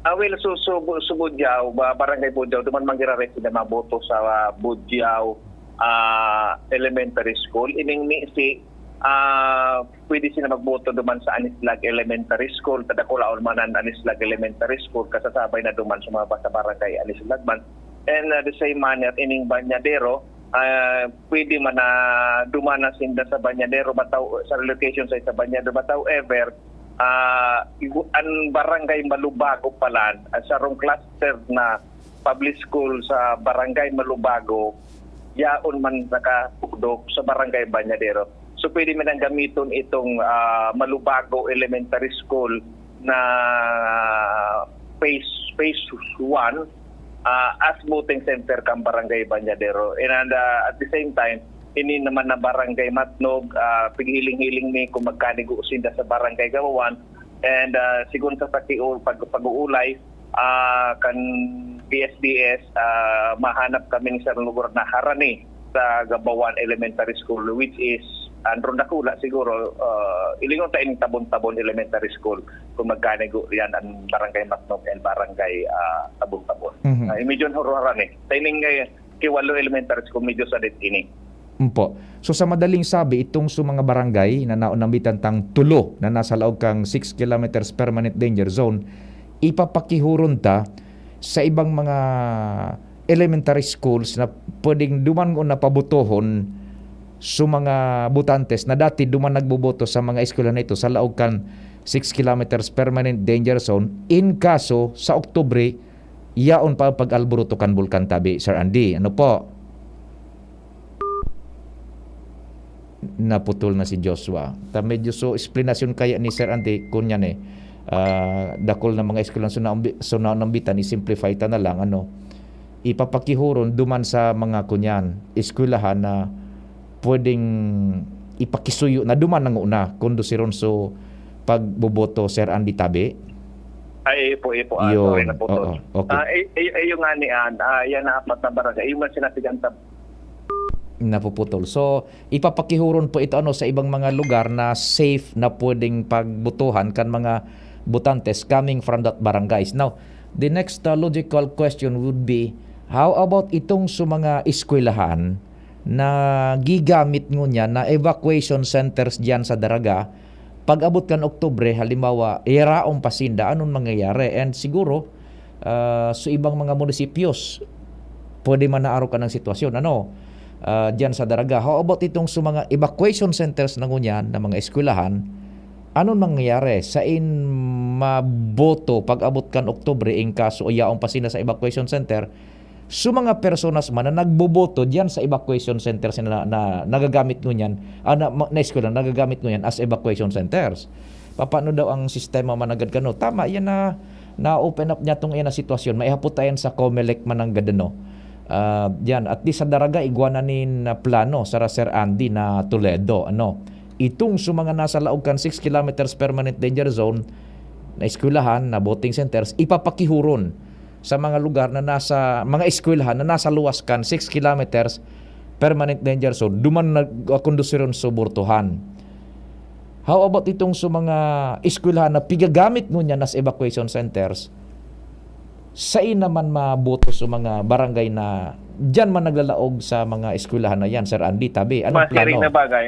Ah, well, so, so, Bu-, so Budiao, ba, Barangay Budiao, duman manggiraray sila maboto sa, ah, Budiao, ah, Elementary School. Ining Misi, ah, pwede sila magboto duman sa Anislag Elementary School. Kadakulaon man an Anislag Elementary School, kasasabay na duman sa mga basta barangay Anislag man. And, ah, the same manner, ining Bañadero, ah, pwede man na duman na sinda sa Bañadero, but how-, sa relocation site sa Bañadero. But however, ah, igu-, an Barangay Malubago pala, ah, sarong cluster na public school sa Barangay Malubago, yaon man nakatugdok sa Barangay Bañadero. So, pwede man nang gamiton itong, ah, Malubago Elementary School na phase, phase one, ah, as voting center kan Barangay Bañadero. And, ah, at the same time, ini naman na Barangay Matnog, ah, pighiling-hiling mi kung magkanigo sinda sa Barangay Gabawan. And, ah, sigon sa paki-, pag-, pag-uulay, ah, kan P S D S, ah, mahanap kami sa lugar na harani sa Gabawan Elementary School, which is, an ron dakula siguro, ah, ilingon ta ining Tabon-Tabon Elementary School, kung magkanigo yan an Barangay Matnog and Barangay, ah, Tabon-Tabon. Mhm. Ah, medyo harani. Sa ining, eh, Kiwalo Elementary School, medyo sadit ini. Mpo. So, sa madaling sabi, itong sa mga barangay na naunambitan tang tulo na nasa laog kang six kilometers permanent danger zone, ipapakihuron ta sa ibang mga elementary schools na pwedeng duman o napabotohon sa mga botantes na dati duman nagboboto sa mga eskwela na ito sa laog kan six kilometers permanent danger zone. In kaso, sa Oktubre, yaon pa ang pag-alboroto kan Bulkan Tabi, Sir Andy. Ano po? Naputol na si Joshua. Ta medyo so, explanation kaya ni Sir Andy, kunyan eh, ah, dakul na mga eskwelahan so naambi-, so naambitan, i-simplify ta na lang, ano, ipapakihuron duman sa mga kunyan, eskwelahan na pwedeng ipakisuyo na duman nanguna, kung dosiron so pagboboto, Sir Andy Tabi? Ay, iyo po, iyo po, ah, Yun, sorry, naputol. Oo, okay. Ah, ay, ay, ay, yung nga ni An, ah, yan na apat na barangay. Yung mga sinabi dyan, tab- Napuputol. So, ipapakihuron po ito, ano, sa ibang mga lugar na safe na pwedeng pagbotohan kan mga botantes coming from that barangays. Now, the next, uh, logical question would be, how about itong sa mga eskwelahan na gigamit ngunyan na evacuation centers diyan sa Daraga? Pag-abot kan Oktubre, halimbawa, iraon pa sinda, anong mangyayari? And siguro, ah, sa ibang mga munisipyos, pwede man naaro ka ng sitwasyon, ano, ah, diyan sa Daraga. How about itong sa mga evacuation centers na ngunyan, na mga eskwelahan? Anong mangyayari? Sain maboto pag-abot kan Oktubre, in kaso yaon pa sinda sa evacuation center? Sa mga personas man na nagboboto diyan sa evacuation centers na, na nagagamit ngunyan, ah, na, ma-, na eskwela, nagagamit ngunyan as evacuation centers. Papaano daw ang sistema mananggad kano? Tama, yan na, na-open up niya tong yan na sitwasyon. Maihapot tayan sa Comelec mananggad, ano. Ah, yan, at least sa Daraga, igwa na nin, ah, plano sa Sir Andy na Toledo, ano. Itong sa mga nasa laog kan six kilometers permanent danger zone na eskwelahan, na voting centers, ipapakihuron sa mga lugar na nasa, mga eskwelahan na nasa luwas kan six kilometers permanent danger zone, duman nag-, ah, kondusiryon sa bortohan. How about itong sa mga eskwelahan na pigagamit ngunyan as evacuation centers? Sain naman maboto sa mga barangay na diyan man naglalaog sa mga eskwelahan na yan, Sir Andy Tabi? Anong Mas siring plano? na bagay,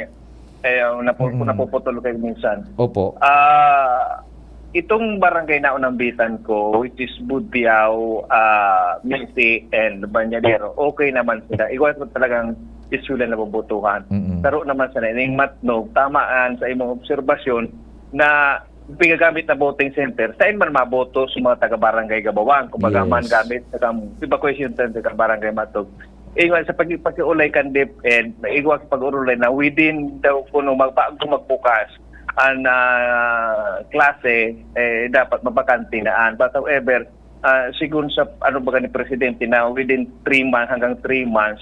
eh, napu- Mm. napuputol kayo minsan. Opo. Ah, itong barangay na unambitan ko, which is Budbiao, ah, Minsi, and Bañadero, okay naman sila. Iwan ko talagang eskwela na bubutuhan. Mm-mm. Taro naman sa Naining Matnog, tamaan sa imong obserbasyon na pigagamit na voting center, sain man maboto sa mga taga-barangay Gabawang, kumbaga Yes. man gamit sa kam-, evacuation center sa barangay Matnog. Ingon sa pag-, pag-ulay kan DepEd, igwa sa pag-urulay na within daw kuno magbago magbukas ang, ah, klase, eh, dapat mabakante na an. But however, ah, sigun sa ano ba ni Presidente na within three months, hanggang three months,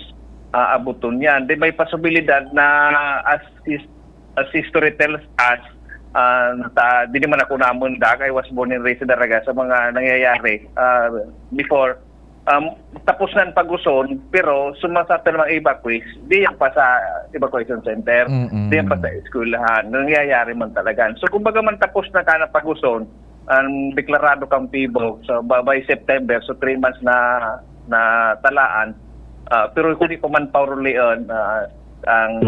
ah, abuton yan. Di may posibilidad na as his-, as history tells us, ah, ta, di naman ako namundag, I was born and raised sa Daraga, sa mga nangyayari, ah, before, um, tapos na ang pag-uson, pero sumasa pa namang evacuees, di yan pa sa evacuation center, Mm-mm. di yan pa sa eskwelahan. Nangyayari man talaga. So, kumbaga man tapos na ka na pag-uson, ang deklarado kang PHIVOLCS, so, by, by September, so three months na, na talaan, ah, pero kung di pa man paurulian, ah, ang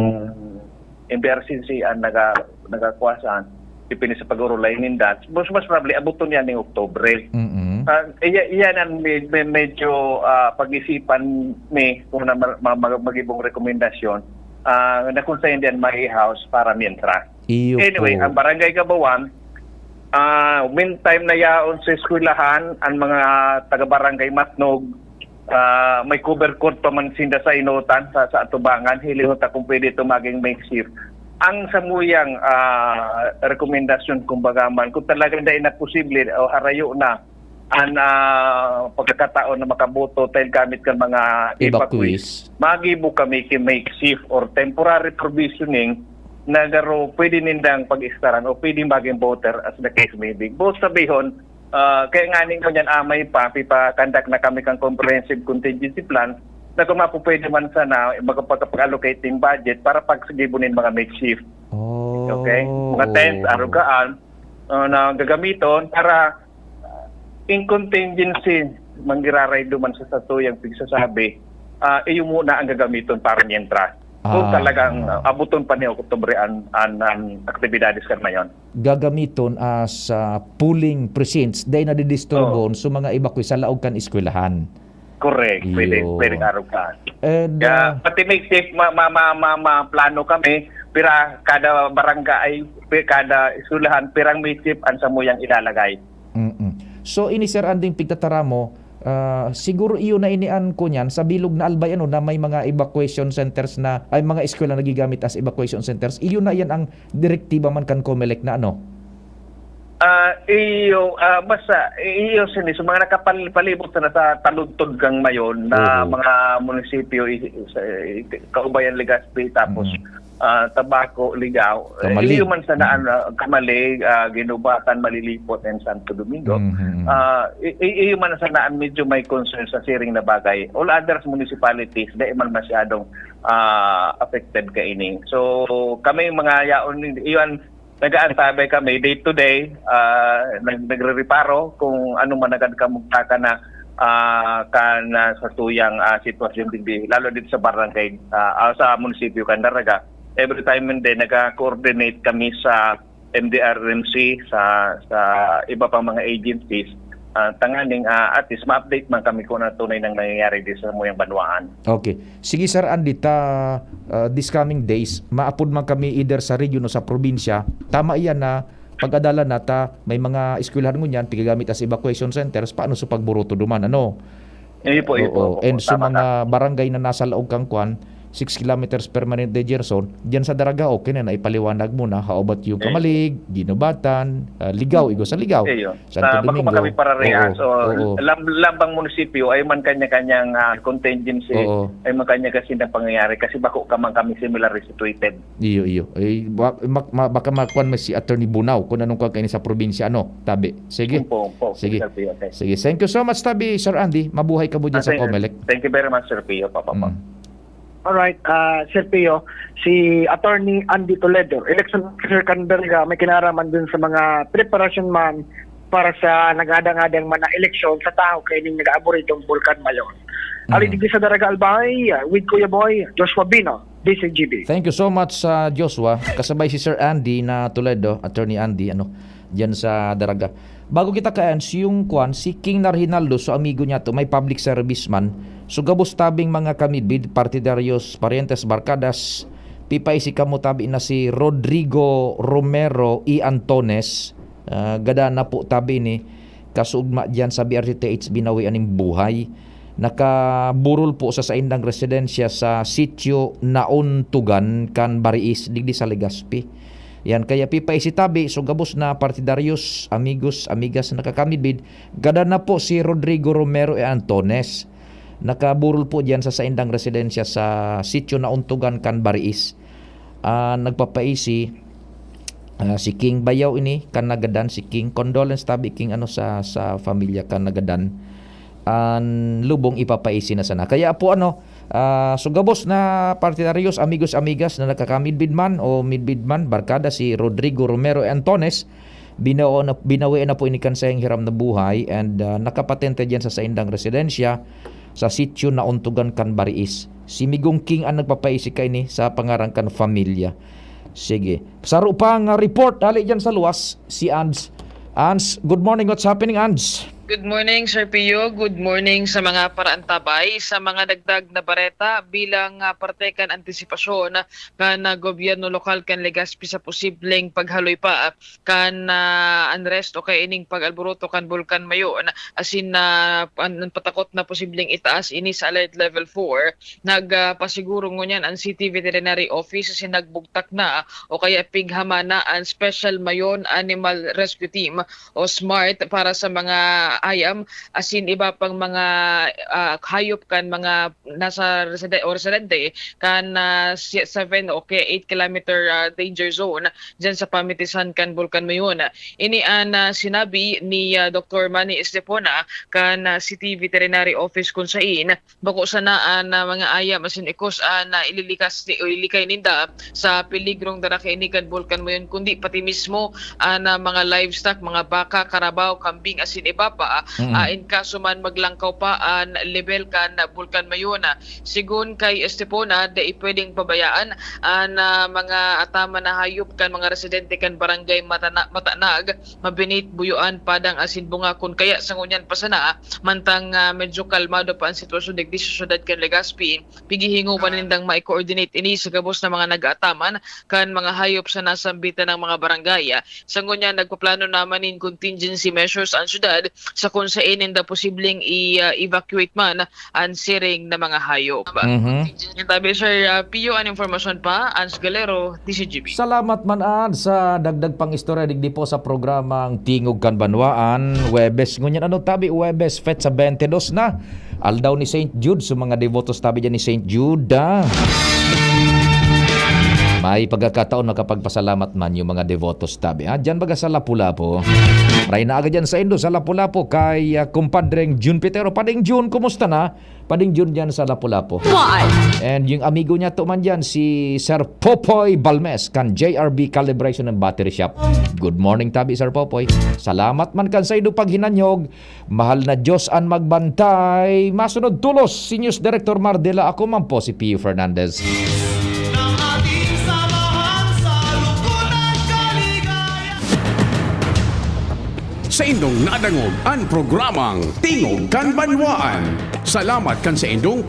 M B R C C ang naga-, nagakuha saan, depende sa pag-urulay ninda. Mas, mas probably, abuton yan ng Oktubre. Mm-mm. Ah, iya-, iyan ang me-, me-, medyo, ah, pag-isipan ni kung na ma-, ma-, ma-, magibong rekomendasyon, ah, na kung saan yan mai-house para mientras. Iyo Anyway, po. Ang Barangay Gabawang, ah, meantime na yaon sa eskwelahan, ang mga taga-Barangay Matnog, ah, may cover court pa man sinda sa inotan, sa, sa atubangan, hilingon ta kung pwede ito maging makeshift. Ang samuyang, ah, rekomendasyon, kumbaga man, kung talagang dahil na posible o harayo na ang, ah, pagkakataon na makaboto dahil gamit kan mga evacuees, Evacuees. magibo kami ki makeshift or temporary provisioning na garo pwede nindang pag-istaran o pwede maging voter as the case may be. Both sabihon, ah, kaya nga ning ngunyan amay pa, pipa-conduct na kami kang comprehensive contingency plan na kung mapupwede man sana, makapag-allocate ng budget para pagsigibo nin mga makeshift. Oh. Okay? Mga tents, arugaan, ah, na gagamiton para, ah, in contingency, manggiraray duman sa satuyang pigsasabi, ah, iyo muna ang gagamiton para mientras. Kung Ah. Talagang, ah, abuton pa ni Oktubre an, an, an aktibidades kan mayon. Gagamiton as, ah, polling precincts, dahil nadidisturbohon Oo. sa mga evacuees sa laog kan eskwelahan. Correct. Pwede, Iyo. Pwede arugaan. And, Kaya, ah, pati may safe, ma, ma, ma, ma, ma, plano kami, pira kada barangay, pi-, kada eskwelahan, pirang may safe ang samuyang ilalagay. Mm-mm. So, ini, Sir Anding, pigtatara mo, ah, siguro iyo na ini an kunyan, sa bilog na Albay, ano, na may mga evacuation centers na, ay, mga eskwela na gigamit as evacuation centers. Iyo na yan ang direktiba man kan Comelec na, ano? Ah, iyo, ah, basta, iyo sini, sa mga nakapal-, palibot na sa taludtod kan Mayon na Oo. mga munisipyo, i-, sa, i-, Caubayan, Legazpi, tapos, Mm. ah, Tabaco, Ligao. Eh, Camalig. iyo man sana Mm. ang, ah, Camalig, ah, Guinobatan, Malilipot, and Santo Domingo. Mm, mm, mm. Ah, i-, i-, iyo man sana ang medyo may concern sa siring na bagay. All others municipalities, di man masyadong, ah, affected kaini. So, kami mga yaon, iyon, nag-aantabay kami day to day, ah, nag-, nagre-reparo kung ano man agad kamugtakan na, ah, kan, ah, sa tuyang, ah, sitwasyon digdi, lalo dito sa barangay, ah, ah, sa munisipyo kan Daraga. Every time and then, nagka-coordinate kami sa M D R R M C, sa, sa iba pang mga agencies, ah, tanganing, ah, at least ma-update man kami kung ano tunay nang nangyayari di sa samuyang banwaan. Okay. Sige, Sir Andy, ta, ah, this coming days, maapod man kami either sa region o sa probinsya, tama iyan na pag-adalan na ta, may mga eskwelahan ngunyan, pigagamit as evacuation centers, paano sa pagburuto duman, ano? Iyo po, iyo po, Oo, opo, and po, sa tama, mga tama. barangay na nasa laog kang kwan, six kilometers permanent danger zone, diyan sa Daraga, okay na, naipaliwanag mo na. How about yung Iyo. Camalig, Guinobatan, ah, Ligao, igo sa Ligao? Iyo. Santo Ah, bako Domingo. man kami pararehas. Oo, O, oo. lam-, lambang munisipyo ay man kanya-kanyang, ah, contingency, Oo. ay man kanya kasi na pangyayari kasi bako ka man kami similarly situated. Iyo, iyo. Eh, ba-, mak-, ma-, baka makuan mo si Attorney Bunao kung anong kuan kaini sa probinsya, ano, tabi. Sige. Opo, opo, Sige. Sir Pio, okay. Sige. Thank you so much, tabi, Sir Andy. Mabuhay ka mo dyan Ah, sa thank, Comelec. thank you very much, Sir Pio. Papa, Mm. Alright, ah, Sir Pio, si Attorney Andy Toledo, election officer kan Daraga, may kinaraman dun sa mga preparasyon man para sa nag-adang-adang man na eleksyon sa tahaw kaining nag-aaburidong Bulkan Mayon. Mm. Ari digdi sa Daraga, Albay, with Kuya Boy, Joshua Bino, D C G B. Thank you so much, ah, Joshua. Kasabay si Sir Andy na Toledo, Attorney Andy, ano, diyan sa Daraga. Bago kita ka-ends, yung kwan, si King Narhinaldo, so amigo niya to, may public service man. So gabos tabing mga kamidbid, partidaryos, parientes, barkadas, pipaisi kamo tabi na si Rodrigo Romero y Antones, ah, gada na po tabi ni kasuugma diyan sa B R T T H binawi aning buhay. Nakaburol po sa saindang residensya sa Sitio Nauntugan kan Bariis, digdi sa Legazpi. Yan, kaya pipaisi tabi, so gabos na partidaryos, amigos, amigas na kakamidbid, gada na po si Rodrigo Romero y Antones. Nakaburol po diyan sa saindang residensya sa Sitio Nauntugan kan Bariis. Ah, nagpapaisi, ah, si King Bayaw ini, kan nagadan, si King. Condolence tabi, King, ano, sa, sa pamilya kan nagadan. An lubong ipapaisi na sana. Kaya po, ano, ah, so gabos na partidaryos, amigos, amigas na nagkakamidbid man o midbid man, barkada si Rodrigo Romero Antones, binawi na, binawi na po ini kan sayang hiram na buhay and, ah, nakapatente diyan sa saindang residensya sa Sitio Nauntugan kan Bariis. Si Migong King ang nagpapaisi kaini sa pangaran kan pamilya. Sige. Saro pa nga report, hali diyan sa luwas, si Ans. Ans, good morning. What's happening, Ans? Good morning, Sir Pio. Good morning sa mga paraantabay. Sa mga dagdag na bareta, bilang, ah, parte kan antisipasyon kan, ah, gobyerno lokal kan Legazpi sa posibleng paghaloy pa kan, ah, unrest o kaya ining pag-alboroto kan Bulkan Mayon, asin na an, an patakot na posibleng itaas ini sa Alert Level four, nag, ah, pasiguro ngunyan an City Veterinary Office asin nagbugtak na o kaya pighama na an Special Mayon Animal Rescue Team o SMART para sa mga ayam asin iba pang mga, ah, hayop kan mga nasa reside-, o residente kan, ah, si-, seven o kaya eight kilometer, ah, danger zone diyan sa pamitisan kan Bulkan Mayon. Ini an, ah, sinabi ni, ah, Doktor Manny Estepona kan, ah, City Veterinary Office, kun sain bako sana an, ah, mga ayam asin ikos an, ah, ililikas ni, o ilikay ninda sa peligrong dara kaini kan Bulkan Mayon, kundi pati mismo an, ah, mga livestock, mga baka, karabaw, kambing asin iba pa, Mm. ah, in kaso man maglangkaw pa an lebel kan Bulkan Mayon. Sigon kay Estepona, dai pwedeng pabayaan an, ah, mga ataman na hayop kan mga residente kan Barangay Matana-, Matanag, Mabinit, Buyoan, Padang asin Bunga, kun kaya sa ngunyan pa sana, mantang, ah, medyo kalmado pa an sitwasyon digdi sa syudad kan Legazpi, pighihingoman nindang mai-coordinate ini sa gabos na mga nag-aataman kan mga hayop sa nasambitan na mga barangay. Sa ngunyan, nagpaplano naman nin contingency measures an syudad sa kung saen ninda posibleng i-, ah, evacuate man an siring na mga hayop. Mhm. Yan tabi, Sir, ah, Pio, an impormasyon pa, Ans Galero, D C G B. Salamat man, Ad, sa dagdag pang istorya digdi po sa programang Tingog kan Banwaan. Huwebes ngunyan, ano tabi, Huwebes, petsa twenty-two na. Aldaw ni Saint Jude, sa mga devotos tabi dyan ni Saint Jude, ah. May pagkakataon makapagpasalamat man yung mga devotos tabi, ha? Dyan baga sa Lapu-Lapu. Maray na aga dyan sa Indo, sa Lapu-Lapu, kay, ah, kumpadreng Jun Pitero. Pading Jun, kumusta na? Pading Jun dyan sa Lapu-Lapu. Why? And yung amigo niya to man dyan, si Sir Popoy Balmes, kan J R B Calibration and Battery Shop. Good morning, tabi, Sir Popoy. Salamat man kan saindo paghinanyog. Mahal na Diyos an magbantay. Masunod tulos si News Director Mardela. Ako man po si Pio Fernandez. Sa indong nadangog an programang Tingog kan Banwaan. Salamat kan sa indong